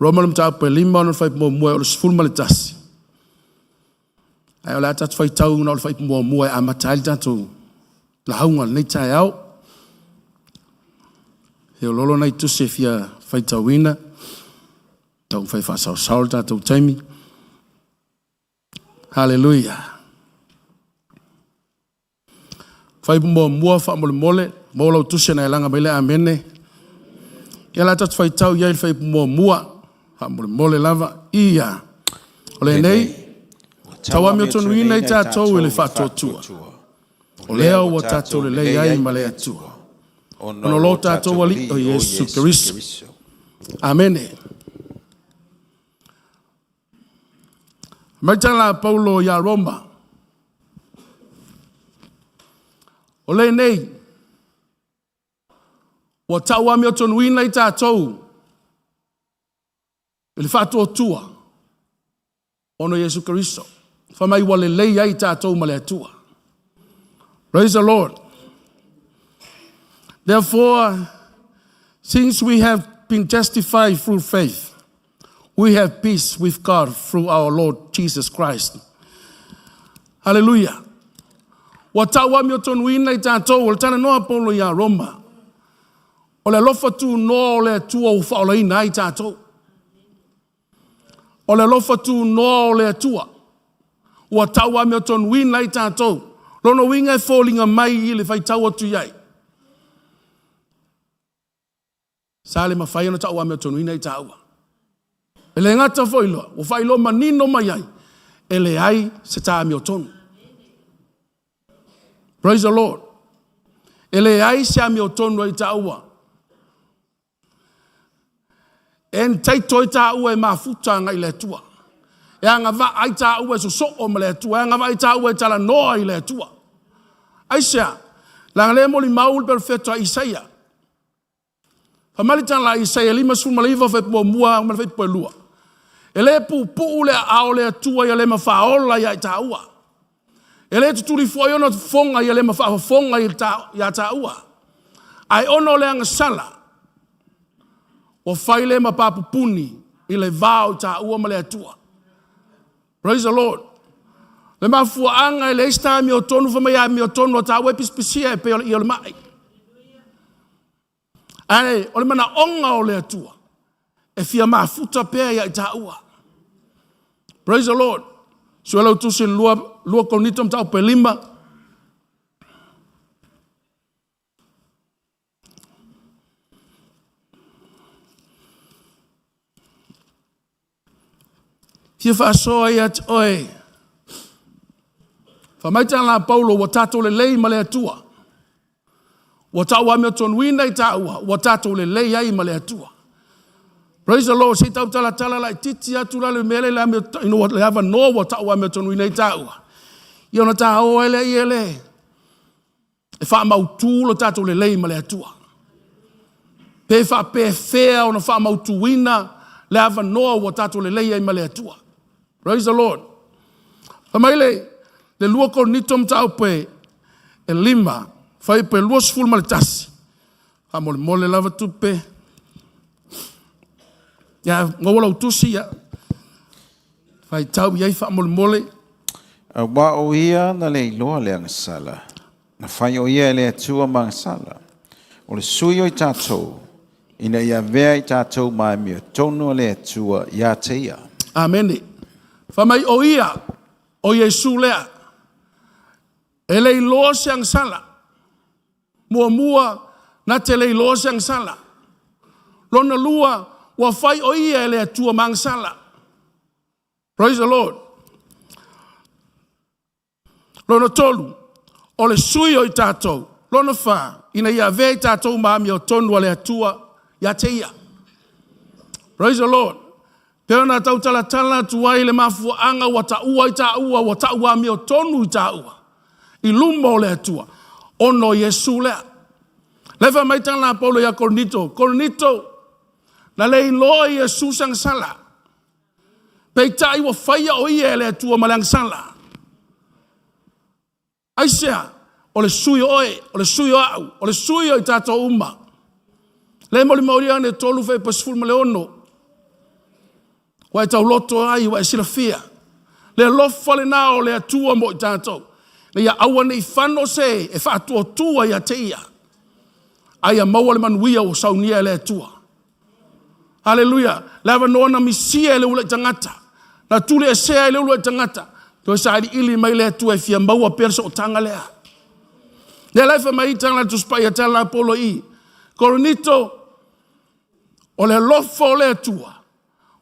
Roma le mataupu e 5 ona le fuaiupu muamua e oo i le 11. Ae o le a tatou faitau na o le fuaiupu muamua e amata ai le tatou lauga lenei taeao. E feoloolo nai tusi e fia faitauina, taumafai e faasaosao le tatou taimi. Haleluia. Fuaiupu muamua faamolemole, maua lau tusi ona e laga mai le amene. Ia la tatou faitau i ai le fuaiupu muamua, faamolemole lava. Ia, o lenei, tauamiotonuina i tatou i le faatuatua. O lea ua tatou lelei ai ma le Atua. Ona o lo tatou Alii o Iesu Keriso. Amene. Mai tala a Paulo iā Roma. O lenei, ua tauamiotonuina i tatou i le faatuatua ona o Iesu Keriso. Fai mai ua lelei ai tatou ma le Atua. Praise the Lord. Therefore, Since we have been justified through faith, we have peace with God through our Lord Jesus Christ. Hallelujah. Ua tau amiotonuina i tatou, o le talanoa a Paulo ia Roma, o le alofa tunoa o le Atua ua faaolaina ai tatou. O le alofa tunoa o le Atua ua tau amiotonuina ai tatou. Lona uiga e foliga mai i le faitau atu i ai, Sa le mafai ona tau amiotonuina i taua. E le gata foi loa, ua faailoa manino mai ai, e leai se ta amiotonu. Praise the Lord. E leai se amiotonu a i taua. E entitle ai taua e mafuta agai i le Atua. E agavaa ai taua e sosoo ma le Atua. E agavaa ai taua e talanoa i le Atua. Aisea? Leaga o lea e molimau le perofeta o Isaia. Fai mai le tala a Isaia 59 fuaiupu muamua ma le fuaiupu 2. E le puupuu le aao o le Atua ia le ma faaola ia i taua. E le tutuli foi ona fofoga ia le ma faafofoga ia taua. Ae ona o le agasala, ua fai le ma papupuni i le va o taua ma le Atua. Praise the Lord. Le mafuaaga e leai se ta amiotonu, fai mai amiotonu a taua e pisipisia e pei o le ia o le mai. Ae o le manaoga o le Atua, e fia mafuta pea ia i taua. Praise the Lord. Suelautusi 2 Korinito mataupu e 5. Fia faasoa ia te oe. Fai mai tala a Paulo, ua tatou lelei ma le Atua. Ua tau amiotonuina i taua, ua tatou lelei ai ma le Atua. Praise the Lord. Se i tau talatala laititi atu la le mea lea le avanoa ua tau amiotonuina i taua. Ia ona ta o ai lea ia le e faamautu lo tatou lelei ma le Atua. Pe faapefea ona faamautuina le avanoa ua tatou lelei ai ma le Atua. Praise the Lord. Fai mai le 2 Korinito mataupu e 5, fuaiupu e 21. Faamolemole lava tupe. Ia, maua lau tusi, ia. Faitau i ai faamolemole.
Aua o ia na le iloa le agasala, na fai o ia e le Atua ma agasala, o le sui o i tatou, ina ia avea i tatou ma amiotonu a le Atua ia te ia.
Amene. Fai mai o ia, o Iesu lea, e le iloa se agasala. Muamua, na te le iloa se agasala. Lona lua, ua fai o ia e le Atua ma agasala. Praise the Lord. Lona tolu, o le sui o i tatou. Lona fa, ina ia avea i tatou ma amiotonu a le Atua ia te ia. Praise the Lord. Pei ona tautalatala atu ai le mafuaaga ua taua i taua, ua tau amiotonu i taua, i luma o le Atua, ona o Iesu lea. Le fai mai tala a Paulo ia Korinito, Korinito, na le iloa Iesu se agasala. Peitai ua faia o ia e le Atua ma le agasala. Aisea? O le sui o oe, o le sui o au, o le sui o i tatou uma. Le molimaulia Ioane 3 fuaiupu 16. Ua e tauloto ai, ua e silafia. Le alofa lena o le Atua mo i tatou. Na ia aua ne i fano se e faatuatua ia te ia. A ia maua le manuia ua saunia e le Atua. Haleluia. Le avanoa na misia e le uluai tagata. Na tuliesea e le uluai tagata. Toe sailiili mai le Atua e fia maua pea le sootaga lea. Lea la e fai mai i tala a le Tusi Paia tala a Paulo i Korinito, o le alofa o le Atua,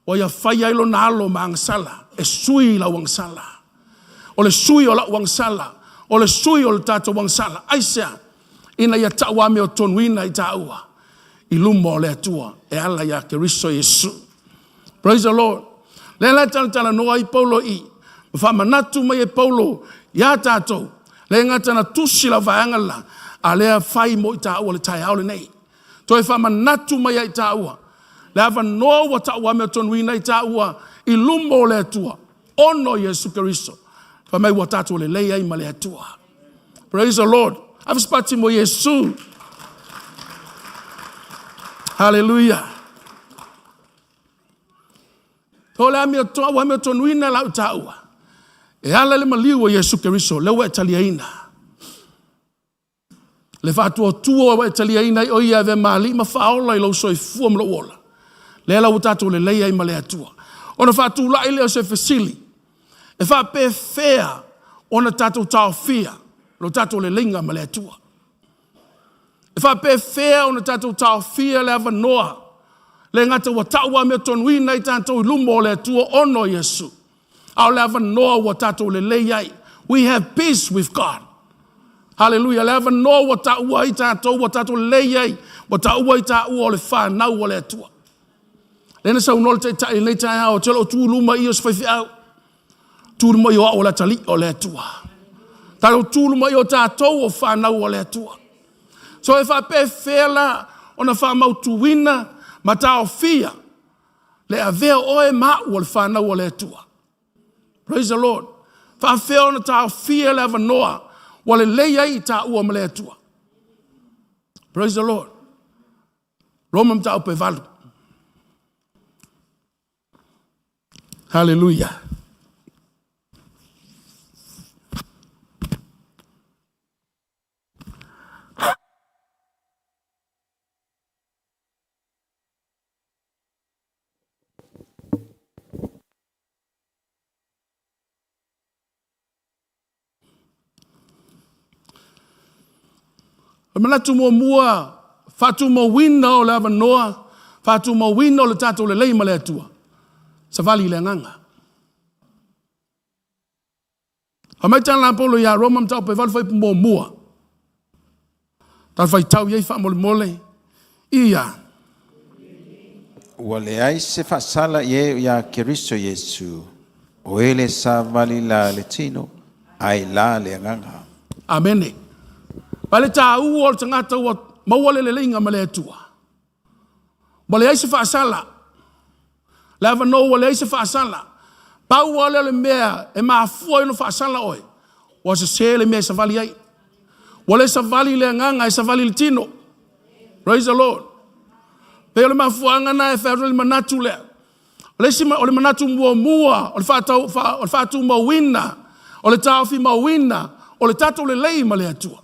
ua ia fai ai lona alo ma agasala, e sui lau agasala. O le sui o lau agasala, o le sui o le tatou agasala. Aisea? Ina ia tauamiotonuina i taua i luma o le Atua e ala ia Keriso Iesu. Praise the Lord. Lea la e talatalanoa ai Paulo i ma faamanatu mai e Paulo iā tatou, le gata na tusi lau vaega la, a lea fai mo i taua le taeao lenei. Toe faamanatu mai ai taua, le avanoa ua tauamiotonuina i taua i luma o le Atua, ona o Iesu Keriso. Fai mai ua tatou lelei ai ma le Atua. Praise the Lord. Ave se pati mo Iesu. Haleluia. O le amiotonu, ua amiotonuina lau taua. E ala le maliu o Iesu Keriso, lea ua e taliaina. Le faatuatua ua e taliaina ai o ia ave ma alii ma faaola i lou soifua ma lou ola. Lea la ua tatou lelei ai ma le Atua. Ona faatulai lea o se fesili, e faapefea ona tatou taofia lo tatou leleiga ma le Atua? E faapefea ona tatou taofia le avanoa le gata ua tau amiotonu ai tatou i luma o le Atua ona o Iesu, a o le avanoa ua tatou lelei ai. We have peace with God. Hallelujah. Le avanoa ua taua ai tatou, ua tatou lelei ai, ua taua ai taua o le fanau o le Atua. Lea na saunoa le taitai i lenei taeao, te loo tu luma i o se faifeau. Tu luma i o au o le atalii o le Atua. Tatou tu luma i o tatou o fanau o le Atua. So e faapefea la ona faamautuina ma taofia le avea oe ma au o le fanau o le Atua. Praise the Lord. Faafefea ona taofia le avanoa ua lelei ai i taua ma le Atua. Praise the Lord. Roma mataupu e 8. Hallelujah. O le manatu muamua, faatumauina o le avanoa, faatumauina o le tatou lelei ma le Atua. Savali i le agaga. Fai mai tala a Paulo ia Roma mataupu e 8 fuaiupu muamua. Tala faitau i ai faamolemole. Ia.
Ua leai se faasala i e ia Keriso Iesu, o e le savali la le tino, ae la le agaga.
Amene. Vai le tāua o le tagata ua maua le leleiga ma le Atua. Ua leai se faasala. Le avanoa ua leai se faasala. Pau lava lea o le mea e mafua ai ona faasala oe, ua sese le mea e savali ai. Ua le savali i le agaga, e savali i le tino. Praise the Lord. Pei o le mafuaaga na e fai atu le manatu lea. O le isi, o le manatu muamua, o le faatau, fa, o le faatumauina, o le taofimauina, o le tatou lelei ma le Atua.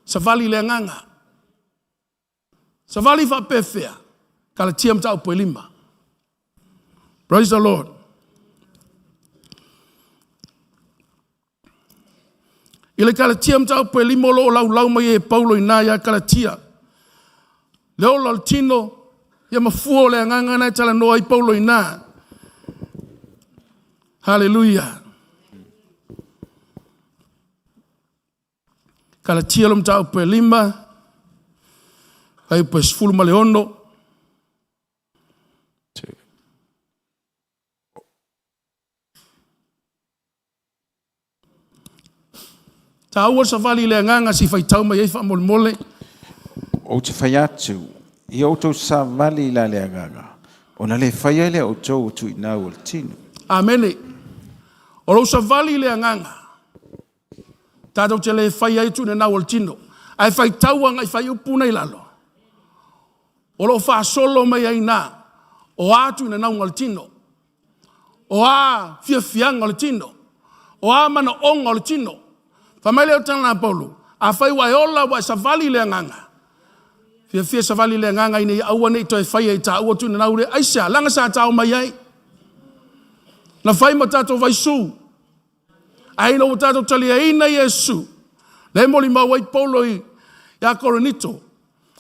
Savali i le agaga. Savali faapefea? Kalatia mataupu e 5. Praise the Lord. I le Kalatia mataupu e 5 o lo o laulau mai e Paulo ina ia Kalatia. Le ola o le tino, ia mafua o le agaga na e talanoa ai Paulo ina. Hallelujah. Kalatia lo mataupu e 5, fuaiupu e 16. Taua le savali i le agaga si faitau mai ai faamolemole.
Ou te fai atu, ia outou savali la le agaga, ona le fai ai lea outou o tuinau o le tino.
Amene. O lou savali i le agaga, tatou te le fai ai tuinanau o le tino, ae faitau agai fuaiupu na i lalo. O lo o faasolo mai ai na, o a tuinanauga o le tino, o a fiafiaga o le tino, o a manaoga o le tino. Fai mai lea o tala a Paulo, afai ua e ola ua e savali i le agaga, fiafia savali i le agaga ina ia aua ne i toe faia i taua tuinanau lea, aisea, leaga sa tao mai ai. Na fai ma tatou vaisu, Ae ina ua tatou taliaina Iesu, lea e molimau ai Paulo ia Korinito,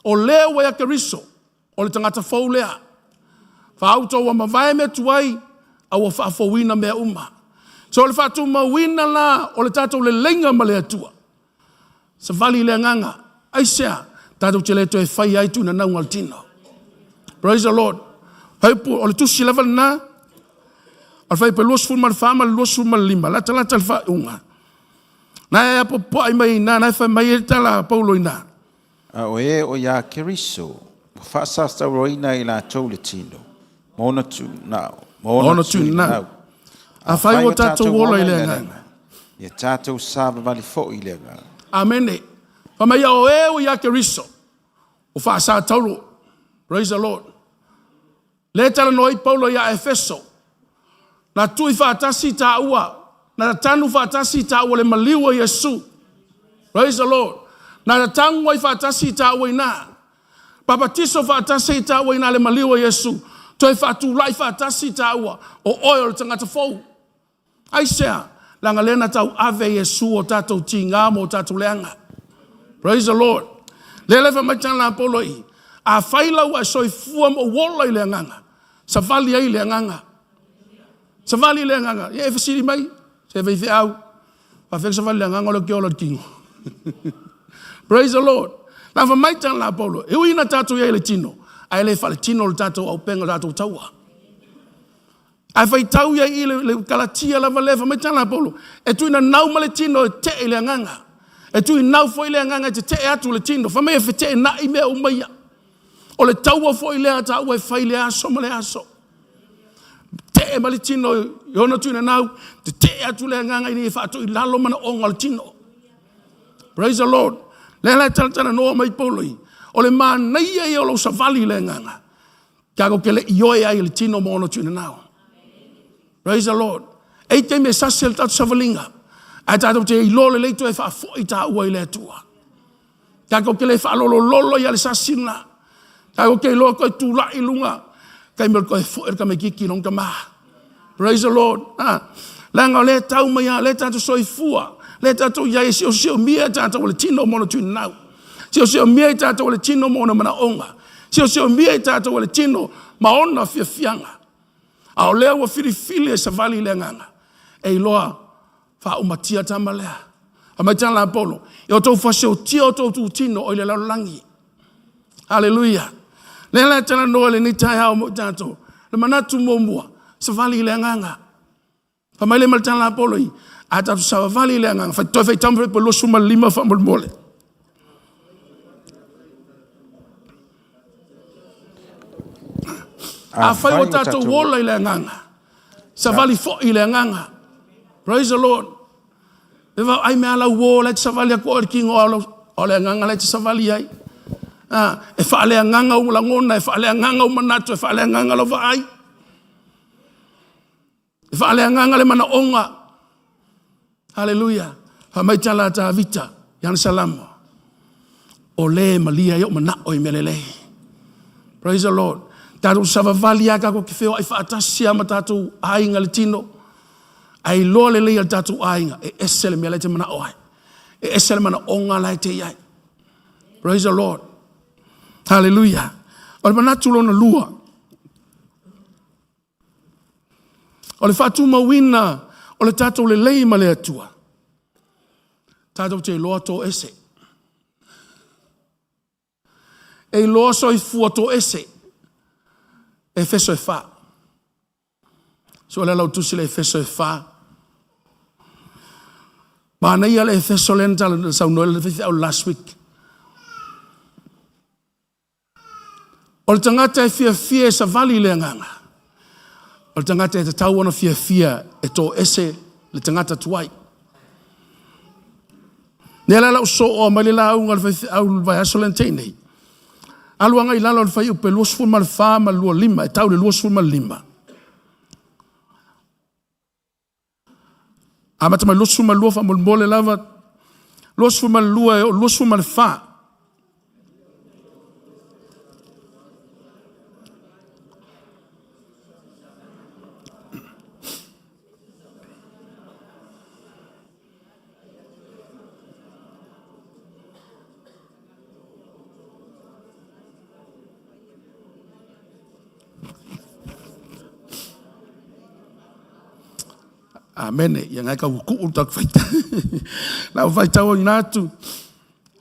o lea ua ia Keriso, o le tagata fou lea. Faauto ua mavae mea tuai, a ua faafouina mea uma. So o le faatumauina la o le tatou leleiga ma le Atua, savali i le agaga, aisea, tatou te le toe faia ai tuinanauga o le tino. Praise the Lord. Fuaiupu, o le tusi lava lena, o le fuaiupu e 24 ma le 25, latalata le faaiuga. Na e apoapoai mai ina, na e fai mai ai le tala a Paulo ina.
A o e o ia Keriso, ua faasasauroina i latou le tino, ma ona tuinau, ma ona tuinau.
Afai ua tatou ola i le agaga,
ia tatou savavali foi i le agaga.
Amene. Fai mai o e o ia Keriso, ua faasatauro. Praise the Lord. Lea e talanoa ai Paulo ia Efeso. Na tui faatasi taua, na tanu faatasi taua le maliu o Iesu. Praise the Lord. Na tanu ai faatasi taua ina. Papatiso faatasi taua ina le maliu o Iesu. Toe faatulai faatasi taua o oe o le tagata fou. Aisea? Leaga lea na tauave e Iesu o tatou tiga ma o tatou leaga. Praise the Lord. Lea la e fai mai tala a Paulo i, afai la ua e soifua ma ou ola i le agaga, savali ai i le agaga. Savali i le agaga. Ia e fesili mai, se faifeau, faafefea le savali i le agaga o lea ou te ola i le tino. Praise the Lord. Na fai mai tala a Paulo, e ui ina tatou i ai i le tino, ae le faaletino le tatou auupega, le tatou taua. Ae faitau ia i le Kalatia lava lea, fai mai tala a Paulo, e tuinanau ma le tino e tetee i le agaga. E tuinau foi le agaga e tetee atu i le tino. Fai mai e feteenai mea uma ia. O le taua foi lea a taua e fai i le aso ma le aso. Tetee mai le tino i ona tuinanau, tetee atu le agaga ina ia faatoilalo manaoga o le tino. Praise the Lord. Lea la e talatalanoa mai Paulo i, o le manaia ia o lou savali i le agaga. Tatou te le ioe ai i le tino ma ona tuinanau. Praise the Lord. E i taimi e sasi ai le tatou savaliga, ae tatou te iloa lelei toe faafoi taua i le Atua. Tatou te le faalolololo ia le sasi lena. Tatou te iloa toe tulai i luga, taimi o le toe foi o le tamaititi i lona tama. Praise the Lord. Ah, leaga o lea e tau mai lava, o lea e tatou soifua, lea e tatou i ai e siosiomia tatou e le tino ma ona tuinanau. Siosiomia i tatou e le tino ma ona manaoga. Siosiomia i tatou e le tino ma ona fiafiaga. A o lea ua filifili e savali i le agaga, e iloa faaumatia tama lea. Fai mai tala a Paulo, ia outou fasiotia outou tutino o i le lalolagi. Haleluia. Lea la e talanoa i lenei taeao mo i tatou. Le manatu muamua, savali i le agaga. Fai mai lea ma le tala a Paulo i, a tatou savavali i le agaga, fai, toe faitau mai Filipi 25 faamolemole. Afai ua tatou ola i le agaga, savali foi i le agaga. Praise the Lord. E vaai mea lau uo la e te savali atu oe i le tino a o le agaga la e te savali ai. Ah, e faaleagaga ou lagona, e faaleagaga ou manatu, e faaleagaga lau vaai. E faaleagaga le manaoga. Haleluia. Fai mai tala a Tavita i ana salamo. O le malia ai ou manao i mea lelei. Praise the Lord. Tatou savavali lava tatou te feoai faatasi lava ma tatou aiga le tino. Ae iloa lelei e le tatou aiga, e ese le mea la e te manao ai. E ese le manaoga la e te i ai. Praise the Lord. Hallelujah. O le manatu lona lua, O le faatumauina o le tatou lelei ma le Atua, tatou te iloa toese. E iloa soifua toese. Efeso e 4. So le lau tusi le Efeso e 4. Manaia le Efeso lea na tala saunoa le faifeau last week. O le tagata e fiafia e savali i le agaga, o le tagata e tatau ona fiafia e toese le tagata tuai. Lea la lau sooa mai le lauga a le faifeau i le vaiaso lea na tea nei. Alu agai i lalo o le fuaiupe 24 ma le 25, e tau i le 25. Amata mai 22 faamolemole lava, 22 e oo 24. Amene. Ia ngai kau kuu tak faita. La faita o ina atu.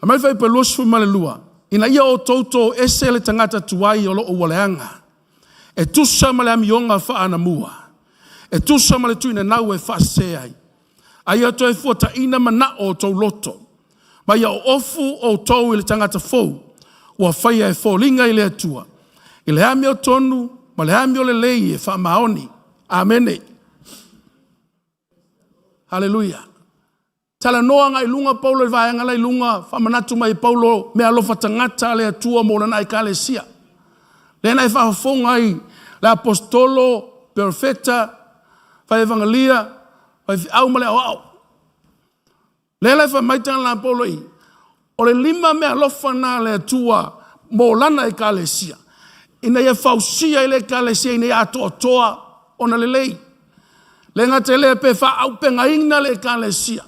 A mai fai pe 22. Ina ia o toutou ese le tagata tuai o loo ua leaga. E tusa ma le amioga faanamua. E tusa ma le tuinanau e faasese ai. A ia toe fuataina manao o tou loto, ma ia oofu outou i le tagata fou, ua faia e foliga i le Atua, i le amiotonu ma le amiolelei e faamaoni. Amene. Haleluia. Talanoa agai i luga Paulo i le vaega la i luga, faamanatu mai e Paulo meaalofa tagata a le Atua mo lana Ekalesia. Lea na e faafofoga ai le aposetolo, perofeta, fai evagalia, faifeau ma le aoao. Lea la e fai mai tala a Paulo i, o le lima meaalofa na a le Atua mo lana ekalesia, ina ia fausia ai le ekalesia ina ia atoatoa ona lelei. Le gata i lea pe faaaupegaina le ekalesia,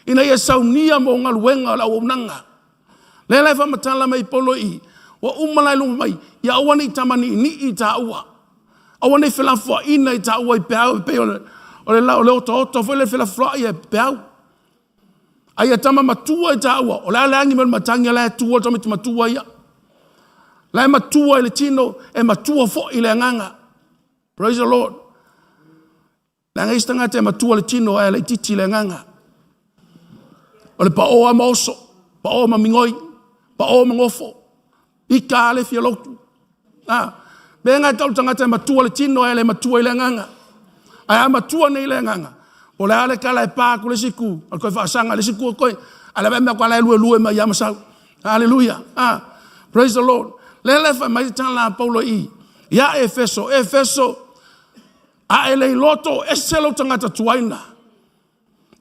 ina ia saunia mo galuega o le auaunaga. Lea la e faamatala mai ai Paulo i i, ua uma la i mai, ia aua ne i taumaniinii taua, aua ne i felafoaiina i taua i peau e pei o le otaota foi lea e felafoai e peau. A ia tama matua i taua, o le a le agi mai o le matagi, a o la e tua le tamaiti matua ia. O la e matua i le tino, e matua foi i le agaga. Praise the Lord. Leaga e i ai isi tagata e matua i le tino ae laitiiti i le agaga. O le pao lava ma oso, pao ma migoi, pao ma gofo, ika lava le fia lotu. A, mea na e tau o le tagata e matua i le tino ae le matua i le agaga. Ae a matua nei i le agaga, po o le a le tala e pa atu i le isi itu, o le toe faasaga i le isi itu, a o le vaai atu o la e luelue mai lava ma sau. Aleluia. Ah, praise the Lord. Lea la e fai mai le tala a Paulo i ia Efeso, Efeso, a e le iloa to ese lou tagata tuaina.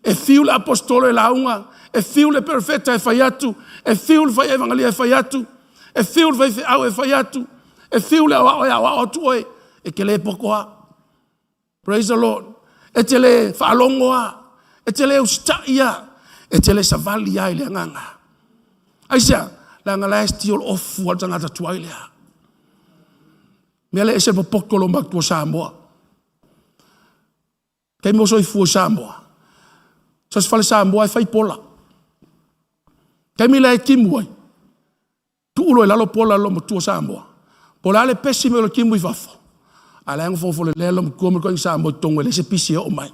E fiu le aposetolo e lauga, e fiu le perofeta e fai atu, e fiu le fai evagalia e fai atu, e fiu le faifeau e fai atu, e fiu le aoao e aoao atu oe, e te le poto lava. Praise the Lord. E te le faalogo lava, e te le usitai lava, e te le savali lava i le agaga. Aisea? Leaga la e still ofu lava le tagata tuai lea. Mea lea e ese le popoto o lou matua Samoa. Taimi o soifua i Samoa, so se fale Samoa e fai pola. Taimi la e timu ai, tuu loa i lalo pola a lou matua Samoa. Po o le a le pesi mai o le timu i fafo, a o la e nofonofo lelei lava lou matua ma le toeaina Samoa i totonu e leai se pisi e oo mai.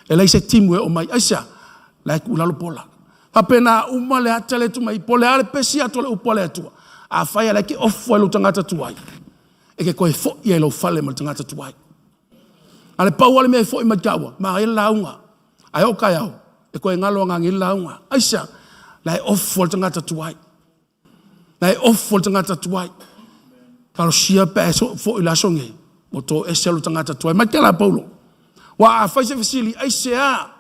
E leai se timu e oo mai. Aisea? La e tuu i lalo pola. Faapena uma le ata lea e tuu mai, po o le a le pesi atu o le upu a le Atua, afai lava o la e te ofu lava i lou tagata tuai, e te toe foi lava i lou fale ma le tagata tuai. A o le pau lava le mea e foi mai taua, manaia le lauga. Ae oo taeao, e toe galo agaga i le lauga. Aisea? La e ofu lava le tagata tuai. La e ofu le tagata tuai. Talosia pe a e foi i le aso nei, ua toese lou tagata tuai. Mai tala a Paulo. Ua a fai se fesili, aisea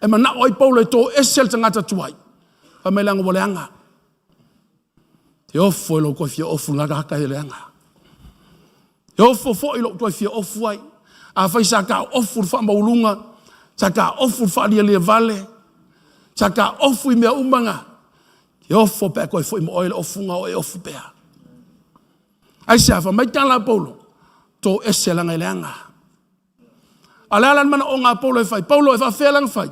e manao ai Paulo e toese le tagata tuai? Fai mai leaga ua leaga. E ofo i lou toe fia ofu i gata e leaga. E ofo foi lou toe fia ofu ai. Afai sa ta ofu i le faamaualuga, sa ta ofu i le faalialia vale, sa ta ofu i mea uma na, e ofo pe a toe foi ma oe le ofuga o e ofu pea. Aisea, fai mai tala a Paulo, toese leaga e leaga. A o le a la le manaoga a Paulo e fai? Paulo e faafefea la ona fai?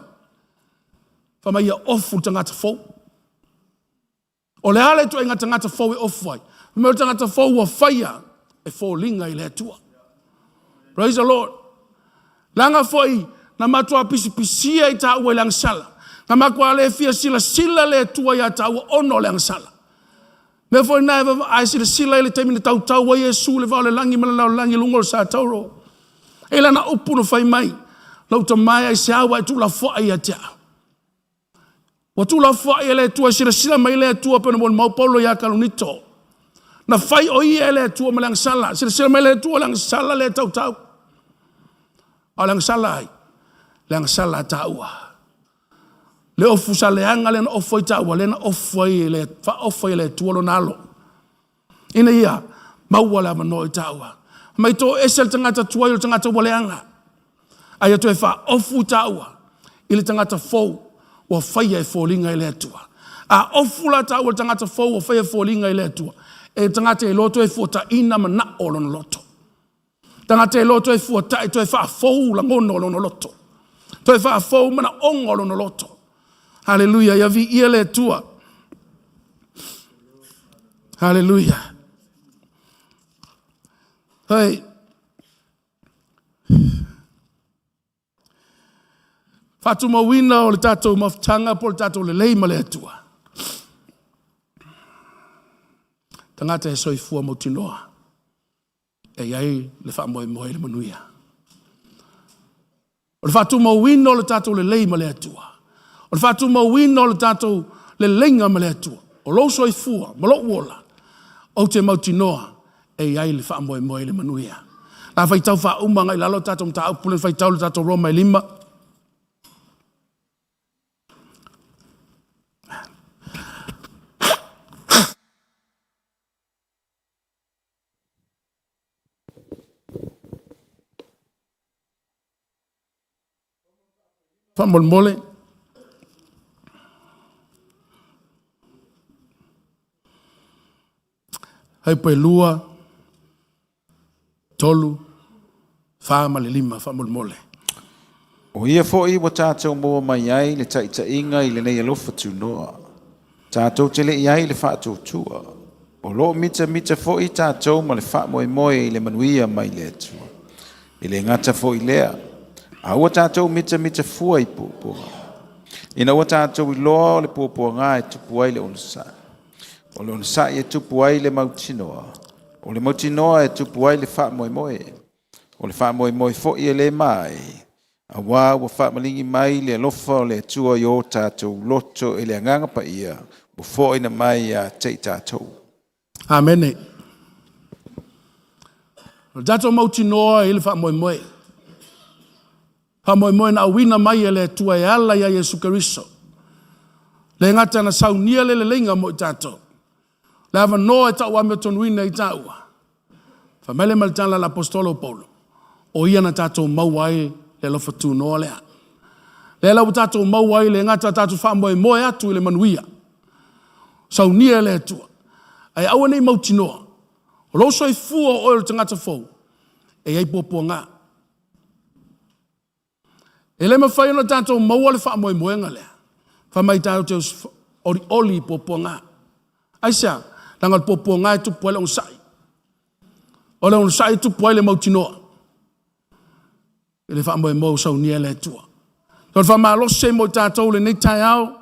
Fai mai ia ofu le tagata fou. O le a le ituaiga tagata fou e ofu ai? Fai mai o le tagata fou ua faia e foliga i le Atua. Praise the Lord. Leaga foi na matua pisipisia i taua i le agasala. Na matua le fia silasila le Atua ia taua ona o le agasala. Mea foi na e vaavaai silasila i le taimi na tautau ai Iesu i le vao o le lagi ma le lalolagi i luga o le satauro. E lana upu na fai mai, lou tama e aisea ua e tuulafoai ia te au? Ua tuulafoai e le Atua, e silasila mai le Atua pei ona molimau Paulo ia Kalonito. Na fai o ia e le Atua ma le agasala. Silasila mai le Atua, le agasala le tautau. A o le agasala ai? Le agasala a taua. Le ofu sa leaga lea na ofu ai taua, lea na ofu ai le faaofu ai e le Atua lona alo. Ina ia maua le avanoa i taua. Mai toese le tagata tuai o le tagata ua leaga. A ia toe faaofu i taua i le tagata fou ua faia e foliga i le Atua. A ofu la taua i le tagata fou ua faia e foliga i le Atua, e le tagata e iloa toe fuataina manao o lona loto. Tagata e iloa toe fuatai, toe faafou lagona o lona loto. Toe faafou manaoga o lona loto. Haleluia, ia viia le Atua. Haleluia. Hei. Faatumauina o le tatou mafutaga po o le tatou lelei ma le Atua. Tagata e soifua mautinoa e i ai le faamoemoe i le manuia. O le faatumauina o le tatou lelei ma le Atua. O le faatumauina o le tatou leleiga ma le Atua. O lou soifua ma lou ola, ou te mautinoa E i ai le faamoemoe i le manuia. La faitau faauma agai i lalo tatou mataupu le faitau le tatou Roma e 5. Faamolemole. Haipa e 2, 3, 4 ma le 5 faamolemole.
O ia foi ua tatou maua mai ai le taitaiga i lenei alofa tunoa. Tatou te le i ai le faatuatua. O lo o mitamita foi tatou ma le faamoemoe i le manuia mai le Atua. E le gata foi i lea, a ua tatou mitamita fua i puapuaga. Ina ua tatou iloa o le puapuaga e tupu ai le onosai. O le onosai e tupu ai le mautinoa. O le mautinoa e tupu ai le faamoemoe. O le faamoemoe foi e le ma ai, auā ua faamaligi mai le alofa o le Atua i o tatou loto e le Agaga Paia ua foaina mai ia te i tatou.
Amene. O le tatou mautinoa i le faamoemoe. Faamoemoe na auina mai e le Atua e ala ia Iesu Keriso. Le gata na saunia le leleiga mo i tatou. Le avanoa e tau amiotonuina i taua. Fai mai le ma le tala a le Aposetolo o Paulo, o ia na tatou maua ai le alofa tunoa lea. Lea la ua tatou maua ai le gata tatou faamoemoe atu i le manuia. Saunia e le Atua. Ae aua ne i mautinoa, o lou soifua o oe o le tagata fou, e i ai puapuaga. E le mafai ona tatou maua le faamoemoega lea. Fai mai tatou te olioli i puapuaga. Aisea? Leaga o le puapuaga e tupu ai le onosai. O le onosai e tupu ai le mautinoa. I le faamoemoe ua saunia e le Atua. O le faamalosi ai mo i tatou lenei taeao,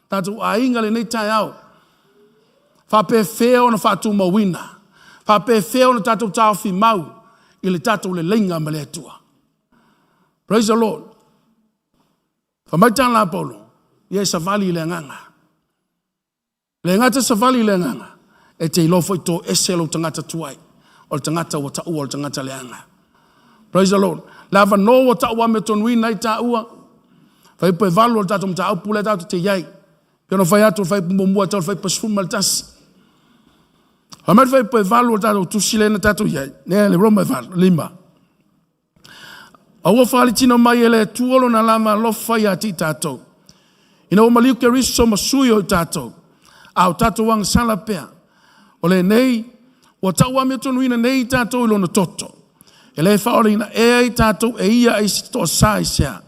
tatou aiga lenei taeao, faapefea ona faatumauina, faapefea ona tatou taofi mau i le tatou leleiga ma le Atua. Praise the Lord. Fai mai tala a Paulo, ia e savali i le agaga. Le gata savali i le agaga, e te iloa foi to ese lou tagata tuai, o le tagata ua taua o le tagata leaga. Praise the Lord. Le avanoa ua taua amiotonu ai taua, fuaiupu e 8 o le tatou mataupu lea tatou te i ai. Pei ona fai atu o le fuaiupu muamua e tau le fuaiupu 11. Fai mai le fuaiupu e 8 o le tatou tusi lea na tatou i ai, lea le Roma e 8, 5. A ua faalitino mai e le Atua lona lava alofa ia te i tatou, ina ua maliu Keriso ma sui o i tatou, a o tatou agasala pea, o lenei ua tau amiotonuina nei i tatou i lona toto, e le faaolaina ea i tatou e ia e isi toasa i sea.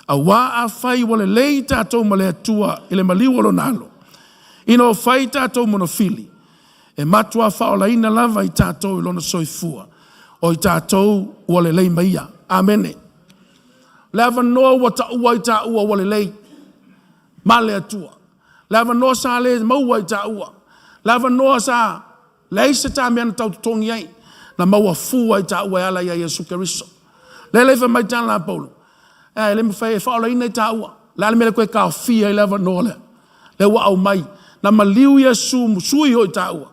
Auā afai ua lelei i tatou ma le Atua i le maliu o lona alo, ina ua fai i tatou monofili, e matua faaolaina lava i tatou i lona soifua, o i tatou ua lelei ma ia. Amene. Le avanoa ua taua i taua ua lelei ma le Atua. Le avanoa sa le maua i taua. Le avanoa sa leai se ta mea na tau totogi ai, na maua fua i taua e ala ia Iesu Keriso. Lea la i fai mai tala a Paulo, e le mafai e faaolaina i taua. Le a le mea le koe taofia i le avanoa lea. Lea ua aumai, na maliu Iesu sui o i taua,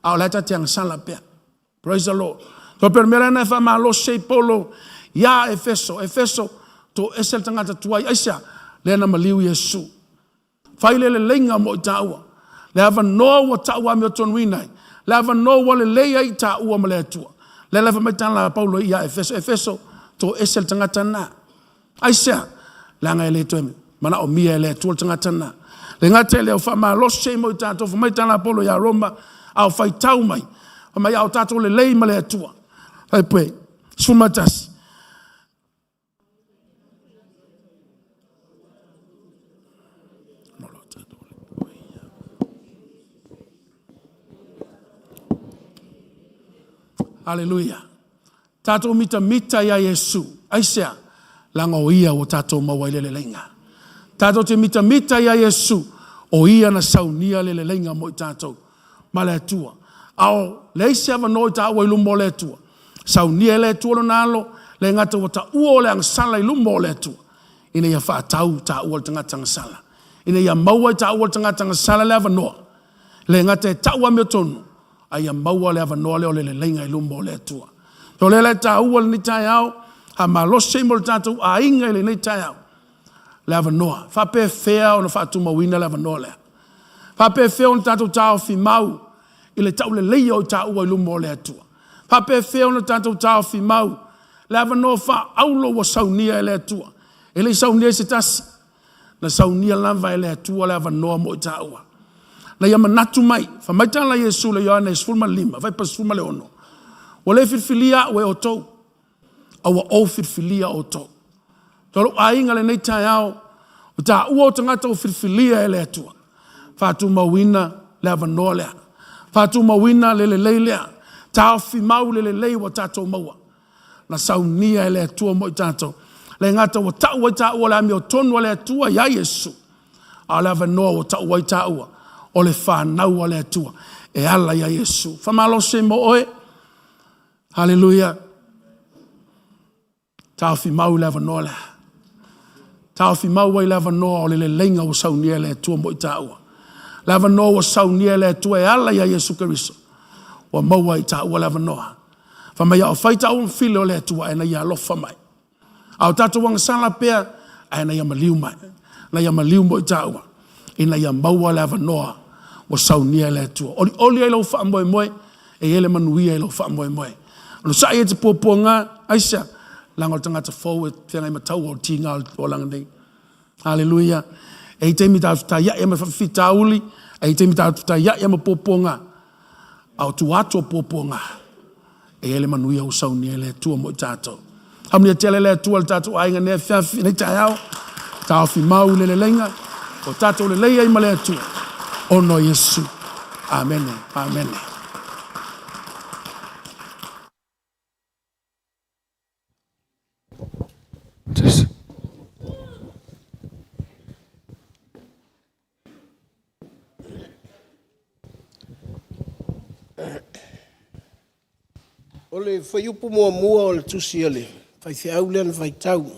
a o la e ta te agasala pea. Praise the Lord. So pei o le mea lena e faamalosi ai Paulo ia Efeso. Efeso, to ese le tagata tuai. Aisea? Lea na maliu Iesu. Fai le leleiga mo i taua. Le avanoa ua taua amiotonuina ai. Le avanoa ua lelei ai i taua ma le Atua. Lea la fai mai tala a Paulo ia Efeso. Efeso, to ese le tagata lena. Aisea? Leaga e le toe manaomia e le Atua le tagata lena. Le gata i lea, o faamalosi ai mo i tatou, fai mai tala a Paulo ia Roma, a o faitau mai, fai mai a o tatou lelei ma le Atua. Fai pue, 11. Aleluia. Tatou mitamita ia Iesu. Aisea? Leaga o Ia ua tatou maua ai le leleiga. Tatou te mitamita ia Iesu, o Ia na saunia le leleiga mo i tatou ma le Atua. A o leai se avanoa i taua i luma o le Atua. Saunia e le Atua lona alo, le gata ua taua o le agasala i luma o le Atua, ina ia faatau taua le tagata agasala. Ina ia maua i taua le tagata agasala le avanoa, le gata e tau amiotonu, A ia maua le avanoa lea o le leleiga i luma o le Atua. O lea la e taua lenei taeao, faamalosi ai mo le tatou aiga i lenei taeao le avanoa. E faapefea ona faatumauina le avanoa lea? E faapefea ona tatou taofi mau i le tauleleia o i taua i luma o le Atua? E faapefea ona tatou taofi mau le avanoa faaauro ua saunia e le Atua? E le i saunia e se tasi, na saunia lava e le Atua le avanoa mo i taua. Na ia manatu mai, fai mai tala a Iesu i le Ioane 15, fuaiupu 16, ua le filifilia au e outou, a ua ou filifilia outou. O lou aiga i lenei taeao, o taua o tagata ua filifilia e le Atua, faatumauina le avanoa lea, faatumauina le lelei lea, taofi mau le lelei ua tatou maua, na saunia e le Atua mo i tatou. E le gata ua tau ai taua o le amiotonu a le Atua ia Iesu, a o le avanoa ua tau ai taua o le fanau a le Atua e ala ia Iesu. Faamalosi mo oe, haleluia. Taofi mau le avanoa lea. Taofi mau ai le avanoa o le leleiga ua saunia e le Atua mo i taua. Le avanoa ua saunia e le Atua e ala ia Iesu Keriso, ua maua e i taua le avanoa. Fai mai a o fai taua ma fili o le Atua, ae na ia alofa mai. A o tatou agasala pea, ae na ia maliu mai. Na ia maliu mo i taua, ina ia maua le avanoa ua saunia e le Atua. Olioli ai lou faamoemoe, e i ai le manuia i lou faamoemoe. Onosai e te puapuaga, aisea? Leaga o le tagata fou e feagai ma taua o le tiga o le olaga nei. Haleluia. E i ai taimi tatou te fetaiai ai ma faafitauli, e i ai taimi tatou te fetaiai ai ma puapuaga, a o tua atu o puapuaga, e i ai le manuia ua saunia e le Atua mo i tatou. Haunia tele le Atua i le tatou aiga nei afiafi, nei taeao, taofi mau i le leleiga, o tatou lelei ai ma le Atua, ona o Iesu. Amene, amene.
O le fuaiupu muamua o le tusi a le faifeau lea na faitau,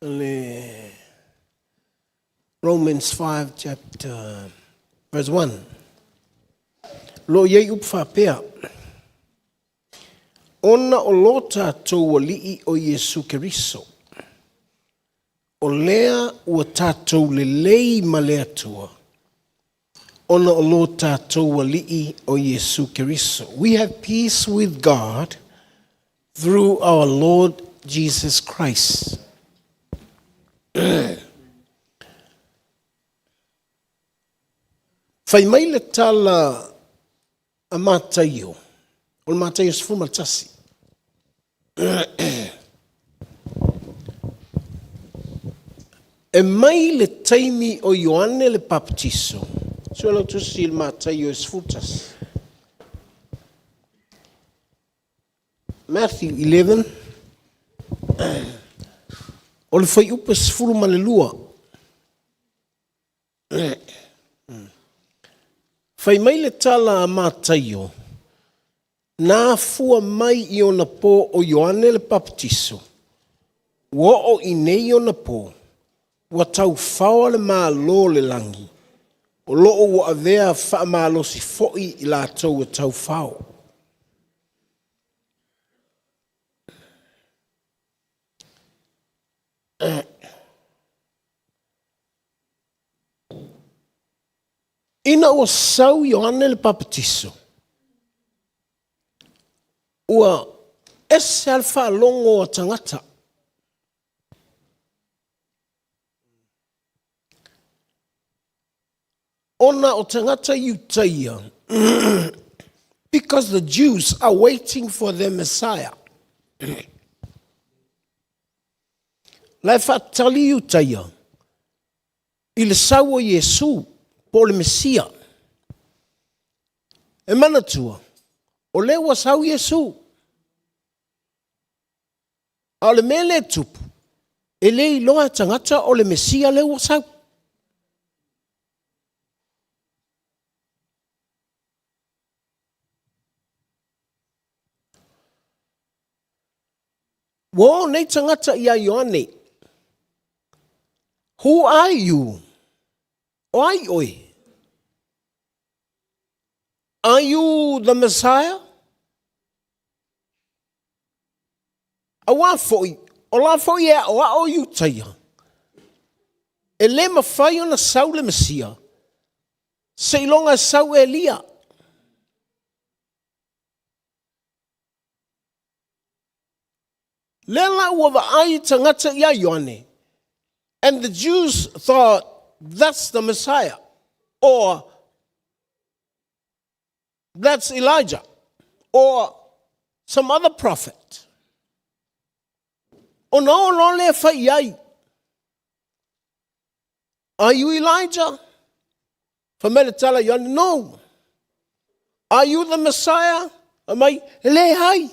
o le Romans 5 chapter verse 1. O lo o i ai upu faapea, Ona o lo tatou Alii o Iesu Keriso, o lea ua tatou lelei ma le Atua, ona o lo tatou Alii o Iesu Keriso. We have peace with God through our Lord Jesus Christ. Fai mai le tala a Mataio, o le Mataio 11. E mai le taimi o Ioane le Papatiso, sue lau tusi i le Mataio e 11. Matthew 11, o le fuaiupu e 12. Fai mai le tala a Mataio, na afua mai i ona po o Ioane le Papatiso, ua oo i nei ona po, ua taufaoa le Malo o le lagi, o lo o ua avea faamalosi foi i latou e taufao. Ina ua sau Ioane le Papatiso, ua ese lava le faalogo a tagata. Ona o tagata Iutaia, because the Jews are waiting for their Messiah. La e faatali Iutaia i le sau o Iesu, po o le Mesia. E manatua, o lea ua sau Iesu. A o le mea lea e tupu, e le iloa e tagata o le Mesia lea ua sau. Ua o nei tagata ia Ioane, Who are you? O ai oe? Are you the Messiah? Auā foi, o la foi e aʻoaʻo Iutaia, e lē mafai ona sau le Mesia, seiloga e sau Elia. Lea la ua vaai tagata iā Ioane, and the Jews thought that's the Messiah, or that's Elijah, or some other prophet. Ona oo loa lea fai i ai, Are you Elijah? Fai mai le tala Ioane, No. Are you the Messiah? Fai mai, E leai.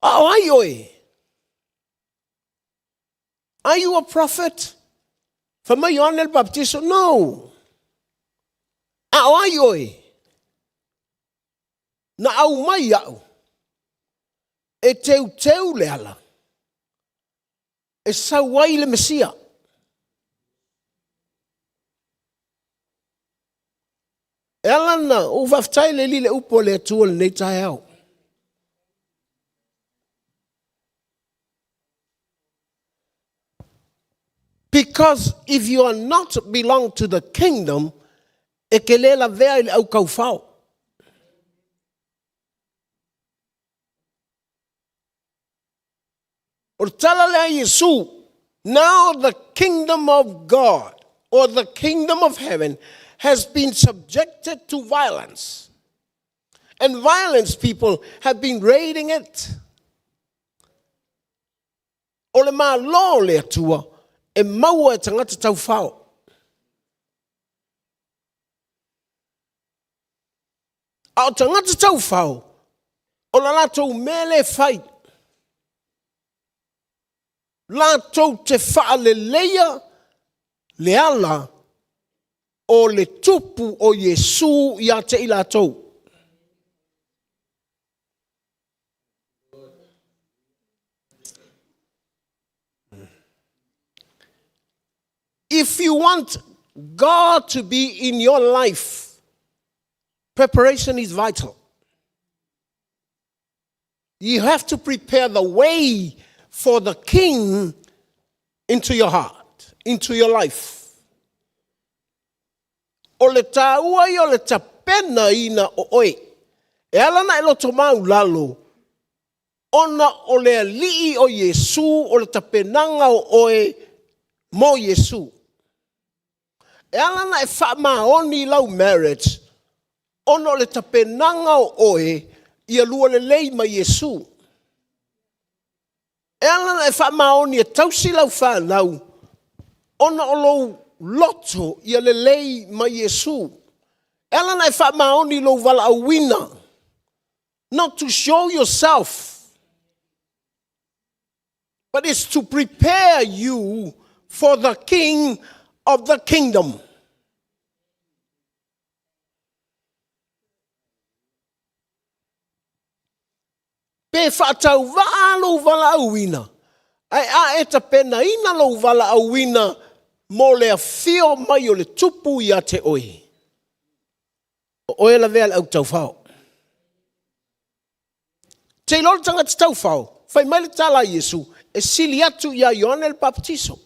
A o ai oe? Are you a prophet? Fai mai Ioane le Baptiso, No. A o ai oe? Na aumai au e teuteu le ala e sau ai le Mesia. E ala na ou faafetai le alii le upu a le Atua lenei taeao. Because if you are not belong to the kingdom, e ke le lavea i le aukaufao. O le tala lea a Iesu, Now the kingdom of God, or the kingdom of heaven, has been subjected to violence. And violence people have been raiding it. O le Malo o le Atua e maua e tagata taufao. A o tagata taufao, o la latou mea lea e fai, latou te faaleleia le ala o le tupu o Iesu ia te i latou. If you want God to be in your life, preparation is vital. You have to prepare the way for the king into your heart, into your life. O le tāua ia o le tapenaina o oe. E ala na e loto maulalo, ona o le Alii o Iesu o le tapenaga o oe mo Iesu. E ala na e faamaoni i lau marriage ona o le tapenaga o oe ia lua lelei ma Iesu. E ala na e faamaoni e tausi lau fanau ona o lou loto ia lelei ma Iesu. E ala na e faamaoni i lou valaauina not to show yourself, but it's to prepare you for the King of the kingdom. Pe faatauvaa lou valaauina, ae a e tapenaina lou valaauina mo le afio mai o le Tupu ia te oe, o oe lavea le autaufao. Te iloa le tagata taufao, fai mai le tala a Iesu, e sili atu iā Ioane le Papatiso.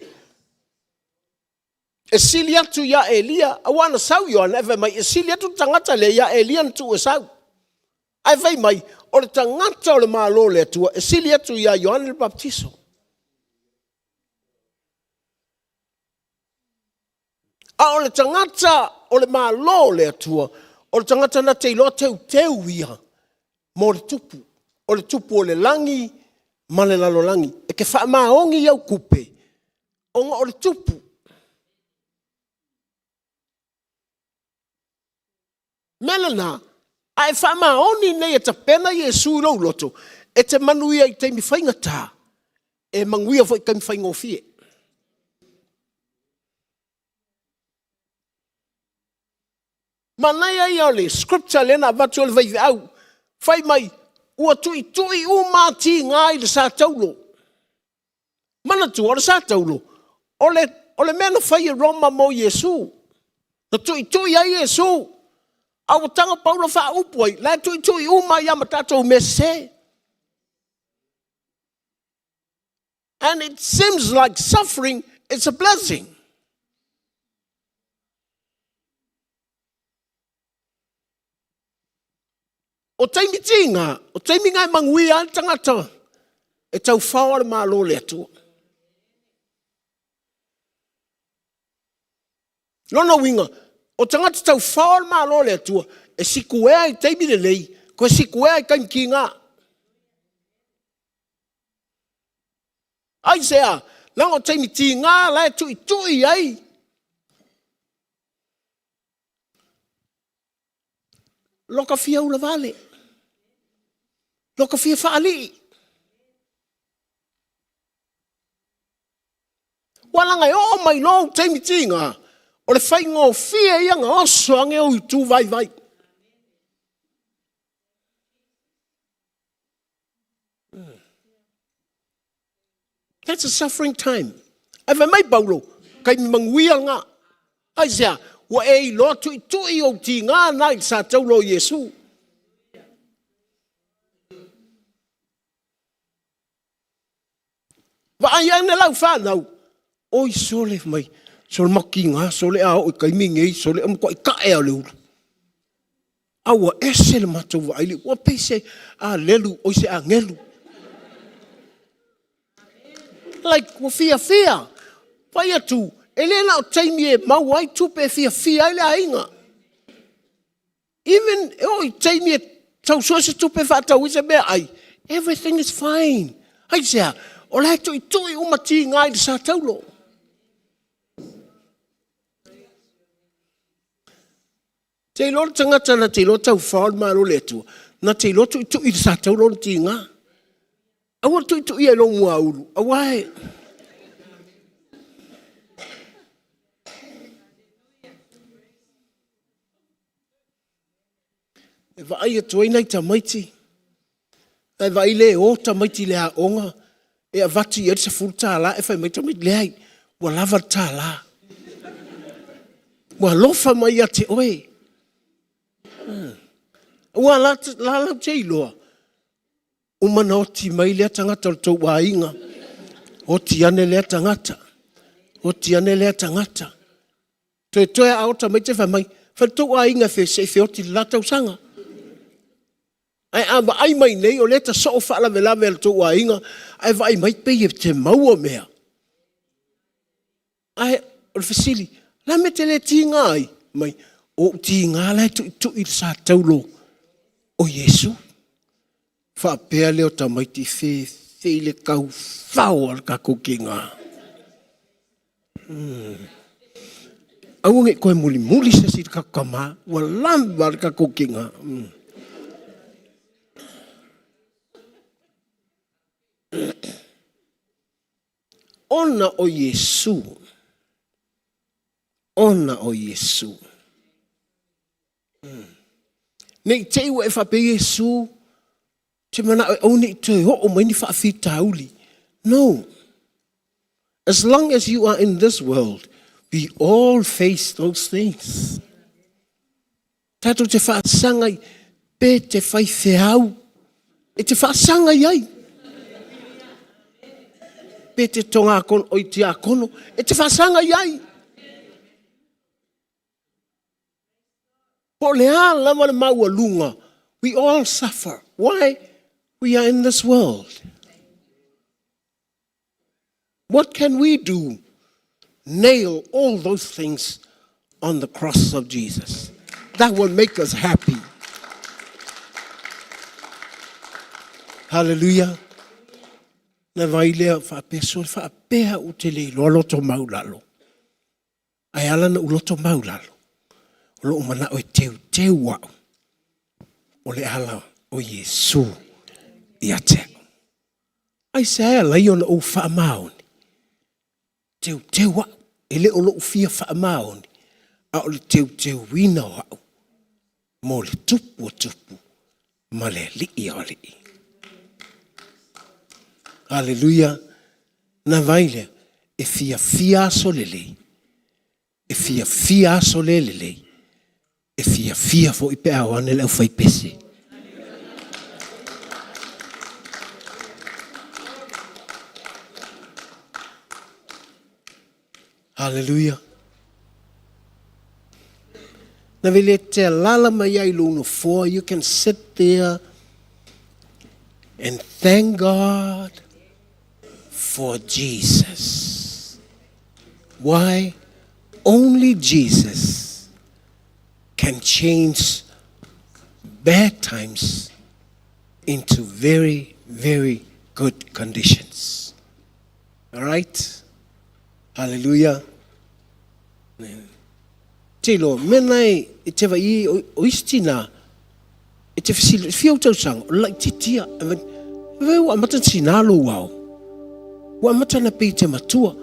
E sili atu iā Elia, aua na sau Ioane ae fai mai, e sili atu le tagata lea iā Elia na tuu e sau. Ae fai mai, o le tagata o le Malo o le Atua, e sili atu iā Ioane le Papatiso. A o le tagata o le Malo o le Atua, o le tagata na te iloa teuteu ia mo le tupu, o le tupu o le lagi ma le lalolagi. E te faamaoni i au kupe, ona o le tupu. Mea lena, a e faamaoni nei e tapena Iesu i lou loto, e te manuia i taimi faigata, e manuia foi i taimi faigofie. Manaia ia o le scripture lea na avatu e le faifeau, fai mai, ua tuitui uma tiga i le sa taulo. Manatua, o le sa taulo, o le, o le mea na fai e Roma mo Iesu. Na tuitui ai Iesu. A ua tago Paulo faaupu ai, la e tuitui uma ai ma tatou mea sese. And it seems like suffering is a blessing. O taimi tīngā, o taimi ngā e manuia ai le tagata e taufao le Malo o le Atua. Lona uiga, o tagata taufao le Malo o le Atua, e sikuea i taimi lelei, koe sikuea i taimi tīgā. Aisea? Leaga o taimi tīgā la e tuitui ai loka fia ulavale, loka fia faalii. Ua laga e oo mai lou taimi tiga, o le faigofie ia na oso age ou itu vaivai. That's a suffering time. Ae fai mai Paulo, taimi manuia lena. Aisea? Ua e iloa tuitui ou tiga na i le sa taula o Iesu. Vaai ane lau whanau, oi sole mai, sole makinga, sole a o i kaimi ngei, sole o mkoa i kae o le ulu. A ua ese le matou vaai le, ua pei se a lelu, oi se agelu. Like, ua fiafia. Fai atu, e le na o taimi e maua ai tupe e fiafia ai le aiga. Even e oo i taimi e tau sue se tupe e faatau ai se meaai, everything is fine. Aisea? O la e tuitui uma tiga i le sa taulo. Te iloa le tagata na te iloa taufao le Malo o le Atua, na te iloa tuitui i le sa taulo ona tiga. Aua le tuituia i lou muaulu, aua e... E vaai atu ai nai tamaiti, ae vaai le o tamaiti i le aoga e avatu i ai le $10 ae fai mai tamaiti, leai, ua lava le $1. Ua alofa mai ia te oe. Aua la lau te iloa, uma na oti mai lea tagata o le tou aiga, oti ane lea tagata, oti ane lea tagata. Toetoe a ota mai te fai mai, fai le tou aiga fe se i feoti le la tausaga. Ae a vaai mai nei o lea ta soo faalavelave a le tou aiga, ae vaai mai pei e te maua mea. Ae o le fesili, la mea te le tiga ai? Mai, o ou tiga la e tuitui i le sa taulo o Iesu. Faapea lea o tamaiti fefe i le taufao a le tatou tiga. Aua ne i toe mulimuli se isi i le tatou tama, ua lava le tatou tiga. Ona o Iesu, ona o Iesu. Ne i te i ua e faapea Iesu, te manao e aua ne i toe oo mai ni faafitauli. No. As long as you are in this world, we all face those things. Tatou te faasagai pe te faifeau e te faasagai ai. Pe te togakono oi tiakono e te faasagai ai. Po o le a lava le maualuga, we all suffer. Why? We are in this world. What can we do? Nail all those things on the cross of Jesus. That will make us happy. Hallelujah. Na vai lea faapea sole faapea u te le iloa loto maulalo. Ae ala na u loto maulalo. O lou manao e teuteu au. O le ala o Iesu ia te au. Aisea e ala ai ona ou faamaoni? Teuteu au, e le o lou fia faamaoni, a o le teuteuina o au mo le tupu o tupu ma le alii o alii. Haleluia! Na vai lea, e fiafia aso lelei, e fiafia aso le lelei. E fiafia foi pe a o ane le aufaipese. Haleluia. Na vele te alala mai ai lou nofoa, you can sit there and thank God for Jesus. Why? Only Jesus can change bad times into very, very good conditions. All right? Hallelujah. Tilo, mena e te vai o isi tina, e te fesili, fia o tausaga, o laititia, e ua amata tina lou ao. Ua amata na pei te matua,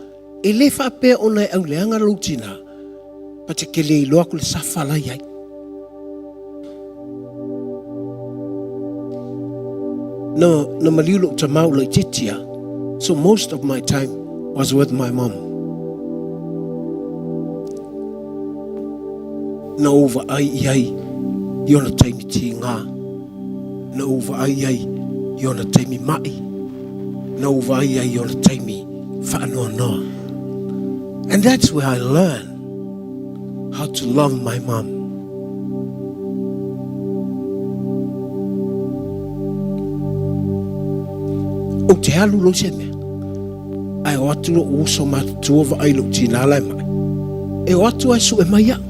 e le faapea ona e auleaga lou tina, pa te kele iloa aku le safa la iai. Na, na maliu lou tamau laititia, so most of my time was with my mom. Na ou vaai i ai i ona taimi tīgā, na ou vaai i ai i ona taimi maʻi, na ou vaai i ai i ona taimi faanoanoa. And that's where I learn how to love my mom. Ou te alu lou se mea. Ae o atu loʻu uso matutua vaai i loʻu tinā la e maʻi. E o atu ae suʻe mai iaʻu.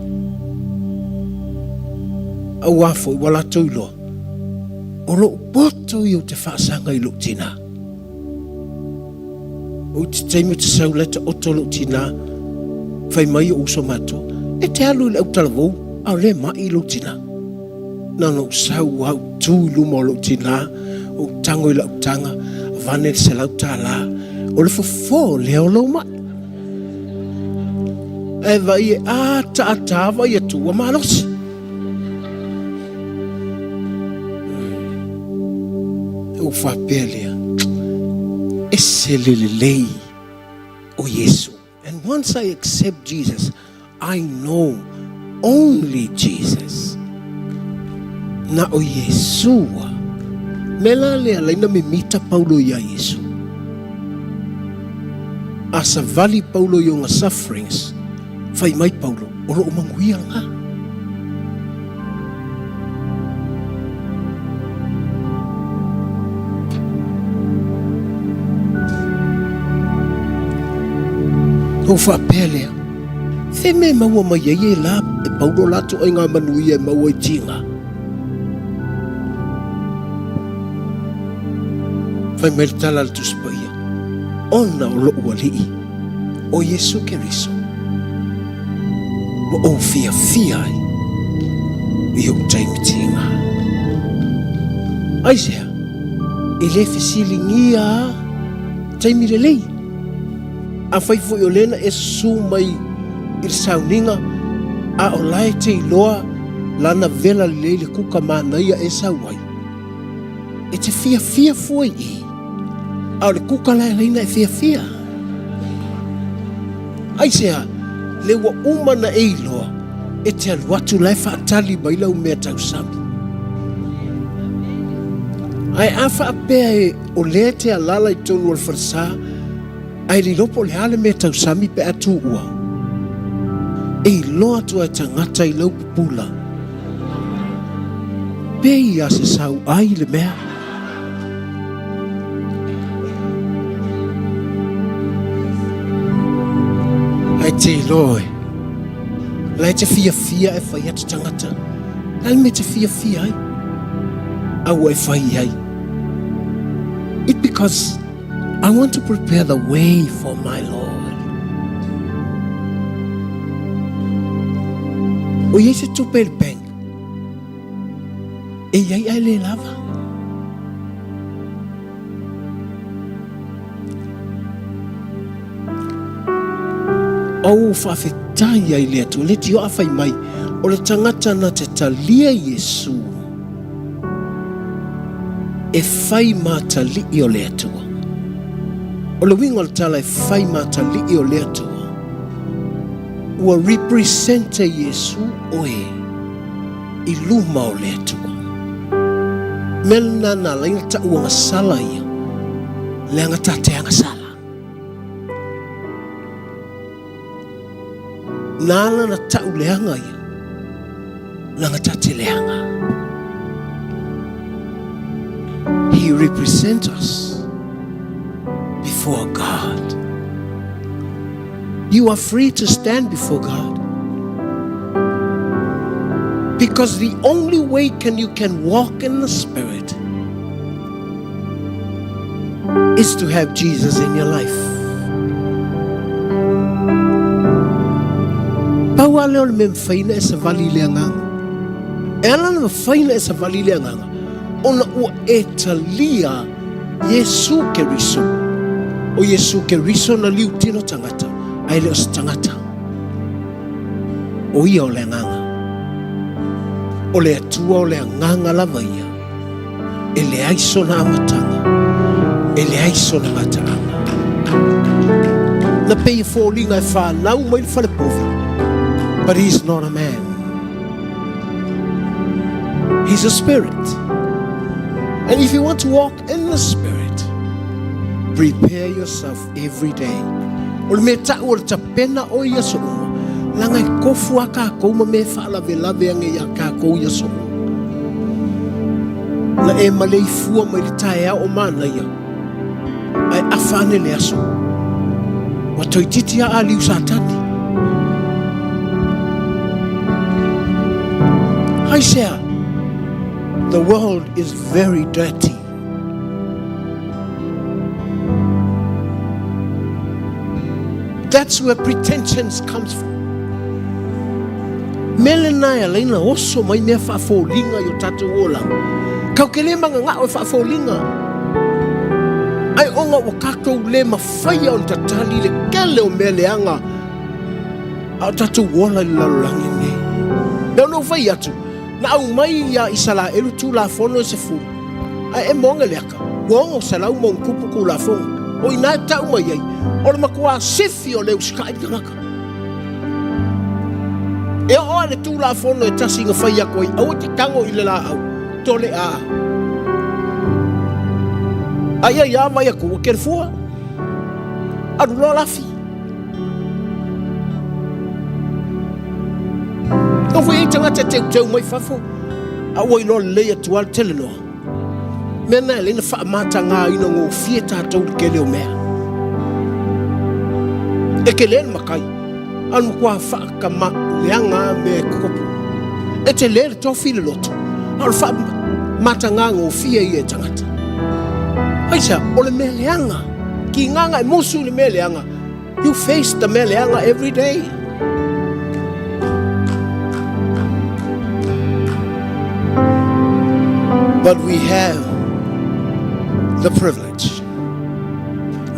Auā foi ua latou iloa, o loʻu poto ia ou te faasaga i loʻu tinā. O te taimi o te sau la e taoto loʻu tinā, fai mai oʻu uso matua, e te alu i le autalavou, a o lea e maʻi lou tinā. Na ona ou sau a ou tu i luma o lou tinā, ou tago i lau taga, avane le $100, o le fofo lea o lou maʻi. Ae vaai e ataata vaai atu ua malosi. Ou faapea lea, ese le lelei o Iesu. And once I accept Jesus, I know only Jesus. Na o Iesu a. Me la lea laina mimita Paulo ia Iesu. A savali Paulo i ona sufferings, fai mai Paulo, o loo manuia nga. Ou faapea lea, Fe mea e maua mai ai e la e Paulo latou ai ngā manuia e maua i tīga. Fai mai le tala a le Tusi Paia, ona o loʻu alii, o Iesu Keriso, ua ou fiafia ai i ou taimi tīgā. Aisea, e le fesiligia a taimi lelei. Afai foi o lea na e susū mai i le sauniga, a o la e te iloa lana vela lelei le kuka manaia e sau ai, e te fiafia fua i i, a o le kuka la e laina e fiafia. Aisea, le ua uma na e iloa, e te alu atu la e faatali mai lau mea tausami. Ae a faapea e o lea e te alala i tonu o le falesa, ae le iloa po o le a le mea tausami pe a tuua, e iloa atu a e tagata i lau pupula, pei a se sau ai le mea. Ae te iloa e, la e te fiafia e fai atu tagata, la le mea te fiafia ai, a ua e fai ai. It because I want to prepare the way for my Lord. O iai se tupe i le bank, e iai ae le lava. Ou faafetai ai le Atua, le tio a fai mai, o le tagata na te talia Iesu e fai matalii o le Atua. O le uiga o le tala e fai matalii o le Atua, ua represent e Iesu oe. i luma o le Atua. Mea lena na ala ai ona tau agasala ia, leaga ta te agasala. Na ala ona tau leaga ia, leaga ta te leaga. He represent us before God. You are free to stand before God. Because the only way can you can walk in the Spirit is to have Jesus in your life. Pau lava lea o le mea e mafai ona e savali i le agaga. E ala ona mafai ona e savali i le agaga, ona ua e talia Iesu Keriso. O Iesu Keriso na liu tino tagata, ae le o se tagata. O ia o le agaga. O le Atua o le agaga lava ia. E leai sona amataga, e leai sona gataaga. Na pei e foliga e fanau mai le falepovi, but he's not a man. He's a spirit. And if you want to walk in the spirit, prepare yourself every day. O le mea tau o le tapena oe i aso uma, leaga e kofu a kākou ma mea e faalavelave ane iā kākou i aso uma. Na e maleifua mai le taeao o manaia, ae afa ane le aso. Ua toeitiiti a aliu Satani. Aisea, the world is very dirty. That's where pretensions comes from. Mea lena e ala ai ona oso mai mea faafoliga i o tatou olaga. Kau ke le magagao e faafoliga. Ai ona ua tatou le mafaia ona tatali le kele o mea leaga a o tatou ola i le lalolagi nei. Mea ona ou fai atu, na aumai iā Isalaelu Tulafono e sefulu, ae e moga le aka, ua 600+ Tulafono. O i ina e tau mai ai, o le matua sifi o le usikai le tagata. E oo lava i le Tulafono e tasi na fai atu ai, aua e te tago i le laau, tole a. Ai ai a vai atu, ua kelefua. Alu loa lafi. Tau foi ai tagata e teuteu mai fafo, a ua iloa lelei atu lava le tele noa. Mea na e alai ona faamatagaina gofie tatou i le tele o mea. E tele le matai, a o le matua faatama leaga lava mea e tutupu. E tele le tofi le loto, a o le faamataga gofie ia e tagata. Aisea? O le mea leaga. Kīngaga e musu i le mea leaga. You face the mea leaga every day. But we have the privilege,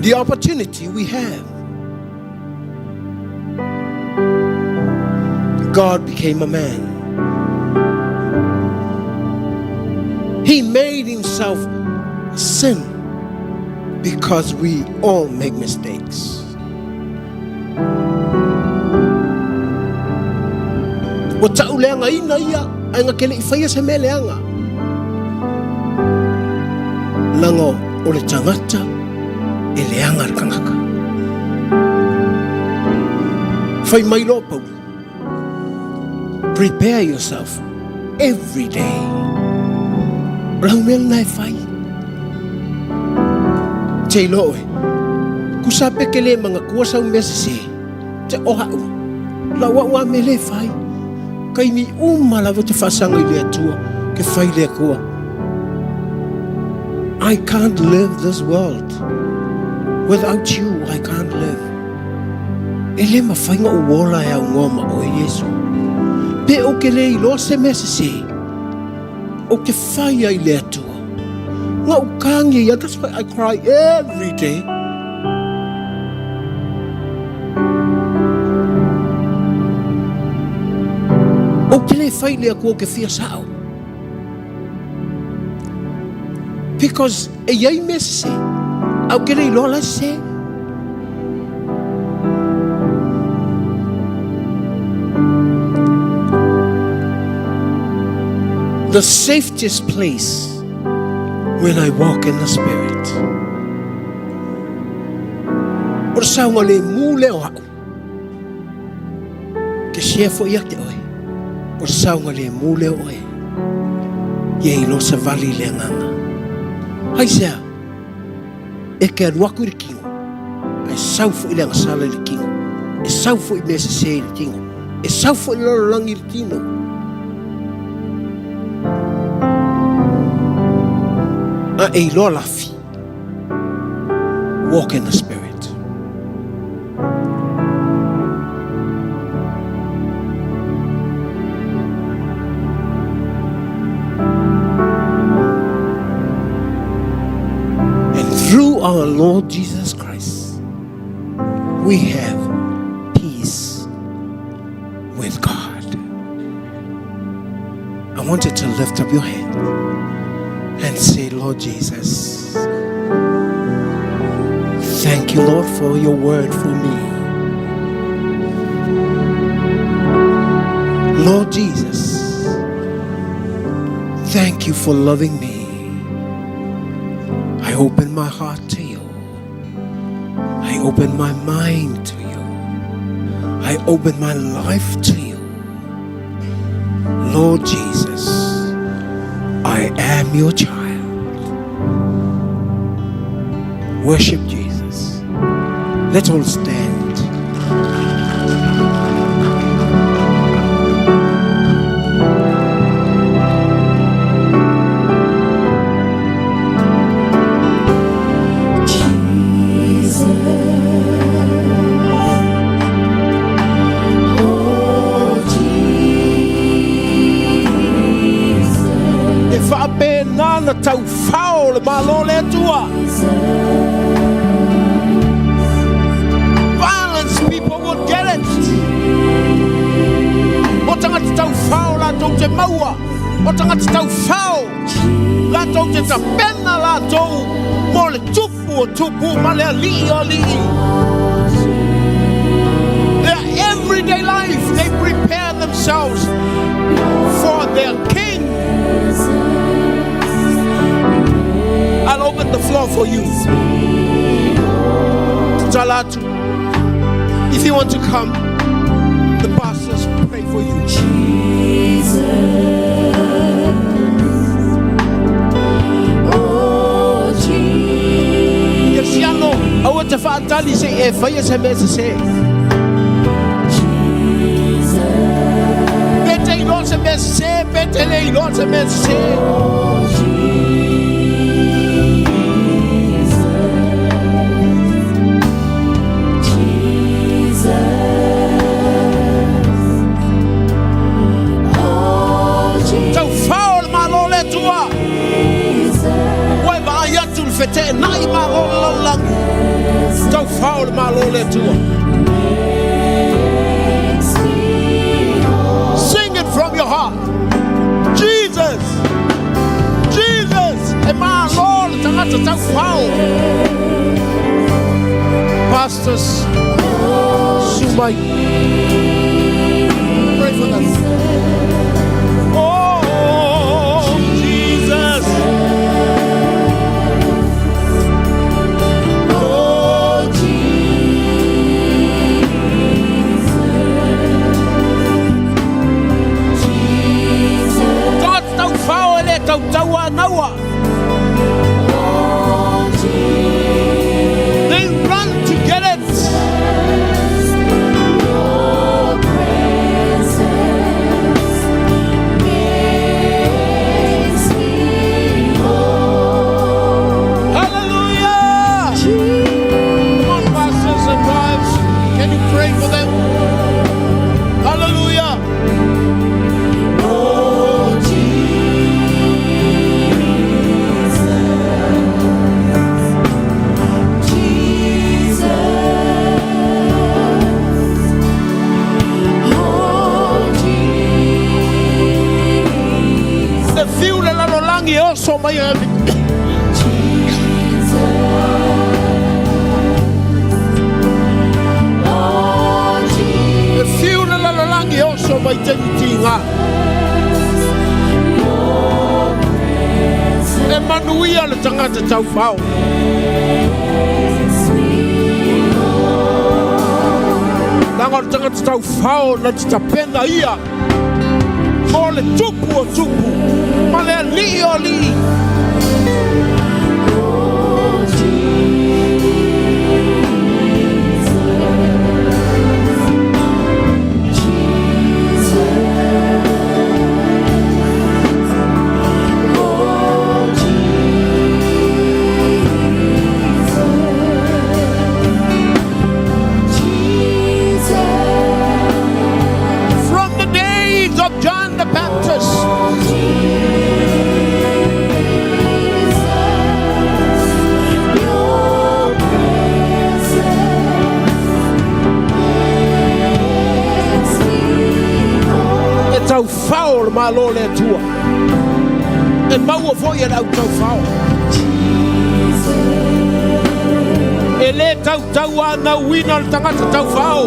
the opportunity we have. God became a man. He made himself sin because we all make mistakes. Ua tau leagaina ia, ae na te le i faia se mea leaga. Leaga o le tagata e leaga le tagata. Fai mai loa Paulo, prepare yourself every day. O lau mea lena e fai. Te iloa oe, kusa pe ke le manatua sau mea sese, te oha ua. Lau au a mea le fai. Kaimi uma lava te faasaga i le Atua, ke fai le Atua. I can't live this world without you, I can't live. E le mafai ona ou ola e aunoa ma oe, Iesu. Pe ou te le iloa se mea sese, ou te fai ai i le Atua. Na ou kagi ia, that's why I cry every day. Ou te le fai i le Atua ou te fia sao. Because e iai mea sese, a ou te le iloa la e sese. The safest place when I walk in the Spirit. O le saogalemu lea o au. Ke share foi ia te oe. O le saogalemu lea o oe. Ia i lo savali le agaga. Aisea? E ke alu aku i le tino, ae sau foi le agasala i le tino. E sau foi mea sese i le tino. E sau foi le lalolagi i le tino. A e iloa lafi. Walk in the Spirit. And through our Lord Jesus Christ, we have peace with God. I want you to lift up your hand and say, Lord Jesus, thank you, Lord, for your word for me. Lord Jesus, thank you for loving me. I open my heart to you. I open my mind to you. I open my life to you. Lord Jesus, I am your child. Worship Jesus. Let's all stand.
Jesus. Oh, Jesus.
E faapena na taufao le Malo o le Atua. Violence people will get it. O tagata taufao latou te maua. O tagata taufao latou te tapena latou mo le tupu o tupu ma le alii o alii. Their everyday life, they prepare themselves for their king. I'll open the floor for you. Talatu. If you want to come, the pastors pray for you.
Jesus. Oh, Jesus.
Kerisiano, aua te faatali se i e faia se mea sesē.
Jesus.
Pe te iloa se mea sesē, pe te le iloa se mea sesē.
Oh, Jesus. Jesus. Oh,
Taufao le Malo o le Atua.
Jesus.
Ua e vaai atu le feteenai malo o le lalolagi. Taufao le Malo o le Atua.
Makes me whole.
Sing it from your heart. Jesus. Jesus. E malo le tagata taufao. Pastors, Sumai. Pray for them. Oh, Jesus.
Oh, Jesus. Jesus.
Tagata taufao e le tautaua naua.
Oh, Jesus.
They run to get it.
Your presence makes me whole.
Hallelujah. Come on, pastors and wives. Can you pray for them? Hallelujah.
Oh, Jesus. Jesus. Oh, Jesus.
Le fiu le lalolagi e oso mai e
Jesus. Oh,
Le
Jesus.
fiu le lalolagi e oso mai taimi tiga.
Your
Faamanuia le tagata taufao. Leaga o le tagata taufao na te tapena ia mo le tupu o tupu ma le alii o alii. From the days of John the Baptist E taufao le Malo o le Atua. E maua foi e le au taufao. E le tautauanauina le tagata taufao.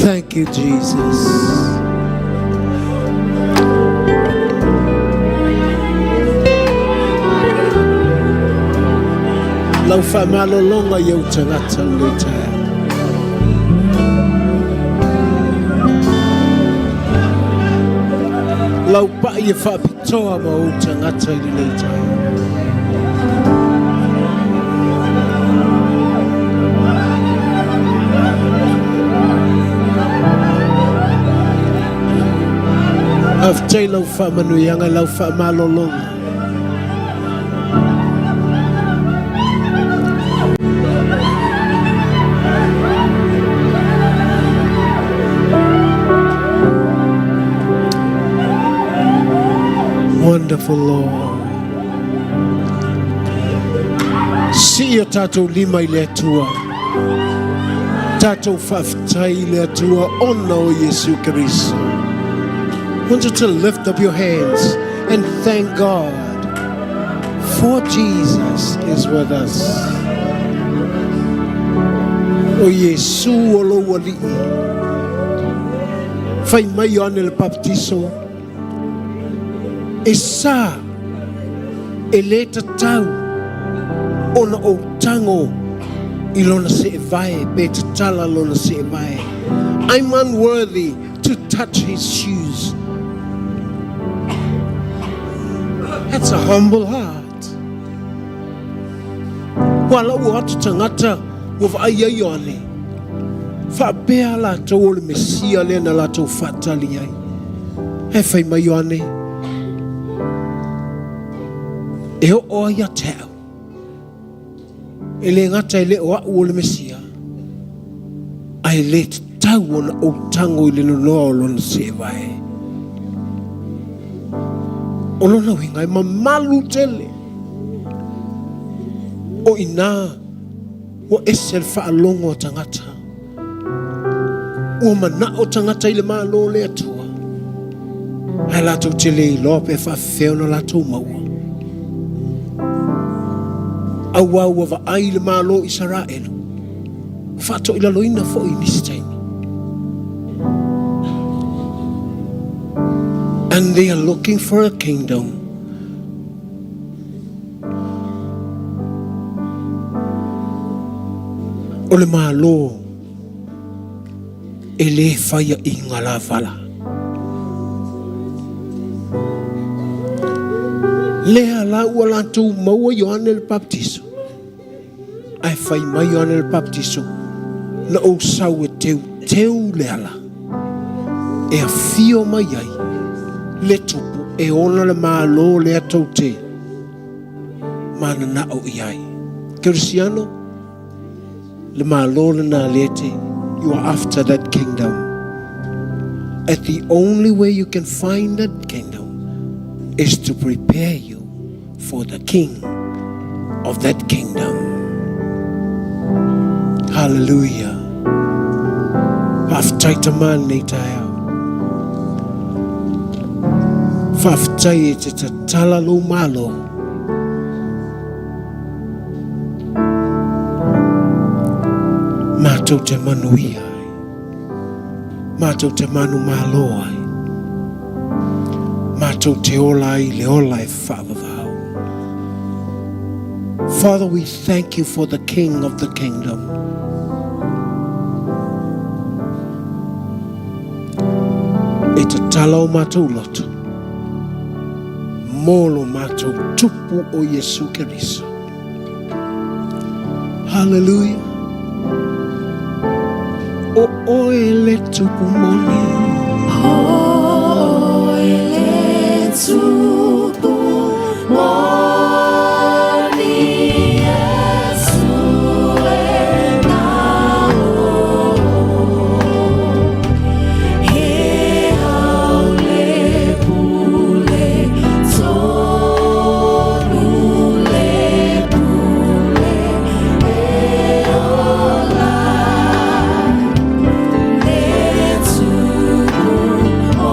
Thank you, Jesus. Lau faamalologa i ou tagata lenei taeao. Laupai e faapitoa ma ou tagata i lenei taeao. Faafetai lau faamanuiaga lau faamalologa. Wonderful Lord. Sii o tatou lima i le Atua. Tatou faafetai i le Atua ona o Iesu Keriso. I want you to lift up your hands and thank God for Jesus is with us. O Iesu o lou alii. Fai mai Ioane le Papatiso, e sa e lē tatau ona ou tago i lona seevae pe tatala lona seevae. I'm unworthy to touch his shoes. That's a humble heart. Ua lau o atu tagata ua vaai ai Ioane, faapea latou o le Mesia lea na latou faatali ai. Ae fai mai Ioane, e oo ai ia te au. E le gata e le o au o le Mesia, ae le tatau ona ou tago i le nonoa o lona seevae. O lona uiga e mamalu tele. O i inā ua ese le faalogo a tagata. Ua manao tagata i le Malo o le Atua, ae latou te le iloa pe faafefea ona latou maua. Auā ua vaai le Malo o Isaraelu, ua faatoilaloina foi i nisi taimi. And they are looking for a kingdom O le Malo e lē faia i galavala. Lea la ua latou maua Ioane le Papatiso, ae fai mai Ioane le Papatiso, Na ou sau e teuteu le ala e afio mai ai le tupu e ona le Malo lea tou te mananao i ai. Kerisiano, le Malo lena lea te, you are after that kingdom. And the only way you can find that kingdom is to prepare you for the king of that kingdom. Hallelujah. Faafetai tama lenei taeao. Faafetai e te tatala lou malo. Mātou te manuia ai. Mātou te manu malo ai. Mātou te ola ai le ola e whaavavau. Father, we thank you for the King of the kingdom. E tatala o mātou loto mō lo mātou tupu o Iesu Keriso. Hallelujah. O oe le tupu moni.
Oe le tupu moni, Iesu e na o. He au le pule tonu le pule e ola. Le tupu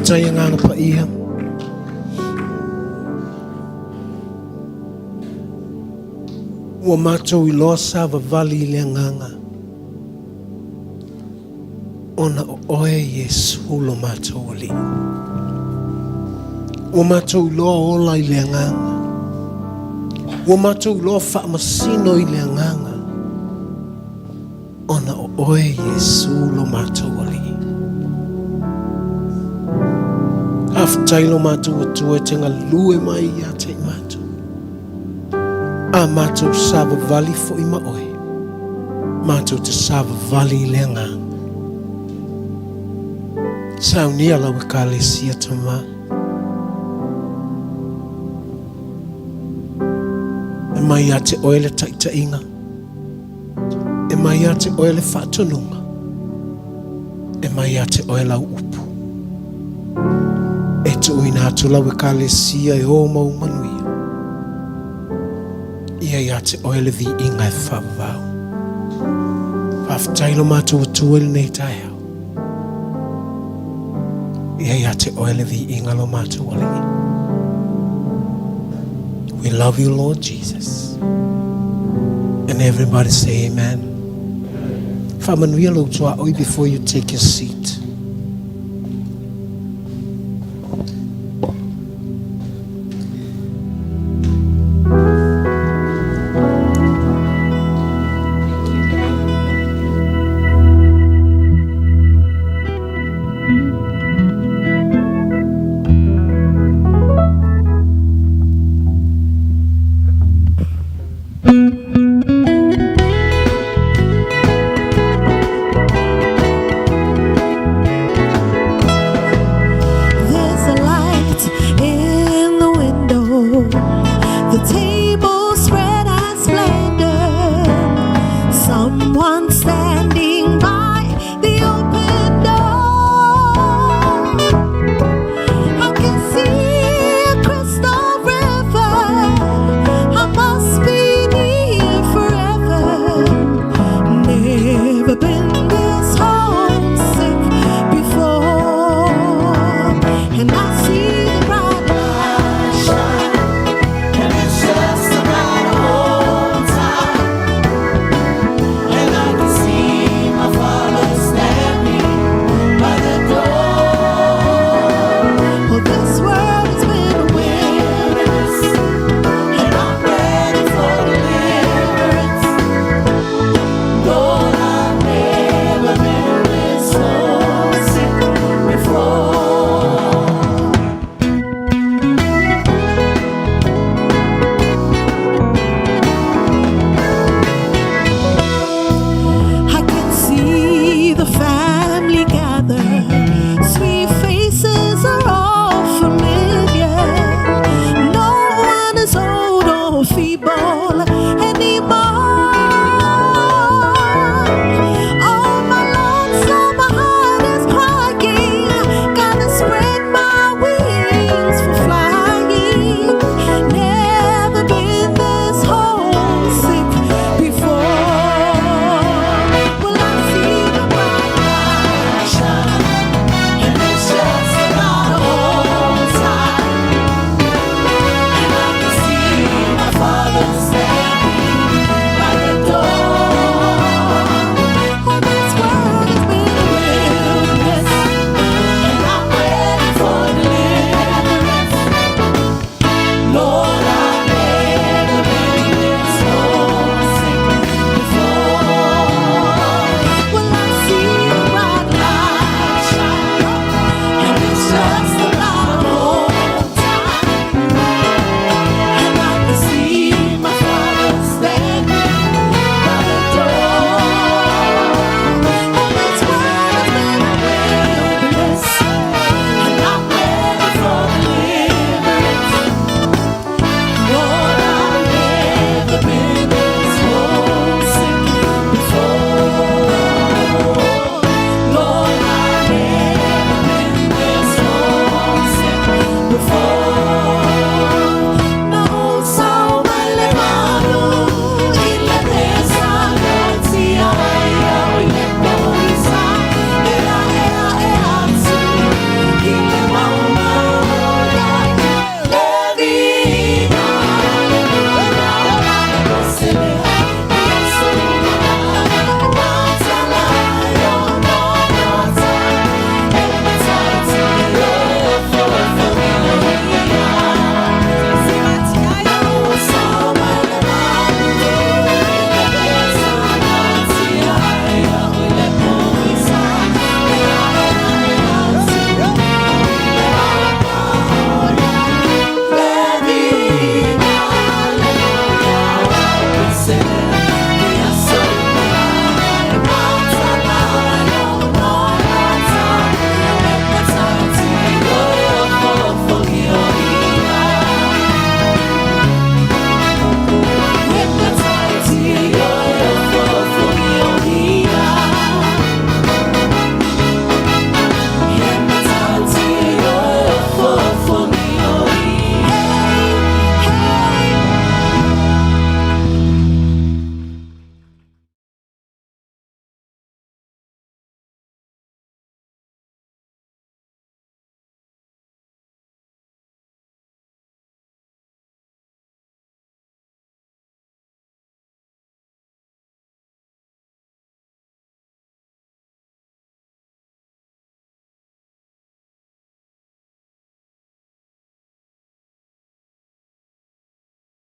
Faafetai Agaga Paia. Ua matou iloa savavali i le Agaga, ona o Oe Iesu lo matou Alii. Ua matou iloa ola i le Agaga. Ua matou iloa faamasino i le Agaga. Ona o Oe Iesu lo matou Alii. Faafetai lo matou Atua e te galue mai ia te i matou. A matou savavali foi ma Oe, matou te savavali i le Agaga. Saunia lau Ekalesia Tama. E mai ia te Oe le taitaiga. E mai ia te oe le faatonuga, e mai ia te oe lau upu. E tuuina atu lau Ekalesia e ō mau manuia. Ia ia te oe le viiga e faavavau. Faafetai lo matou Atua i lenei taeao. Ia ia te oe le viiga lo matou Alii. We love you, Lord Jesus. And everybody say amen. Faamanuia lou tuaoi before you take your seat.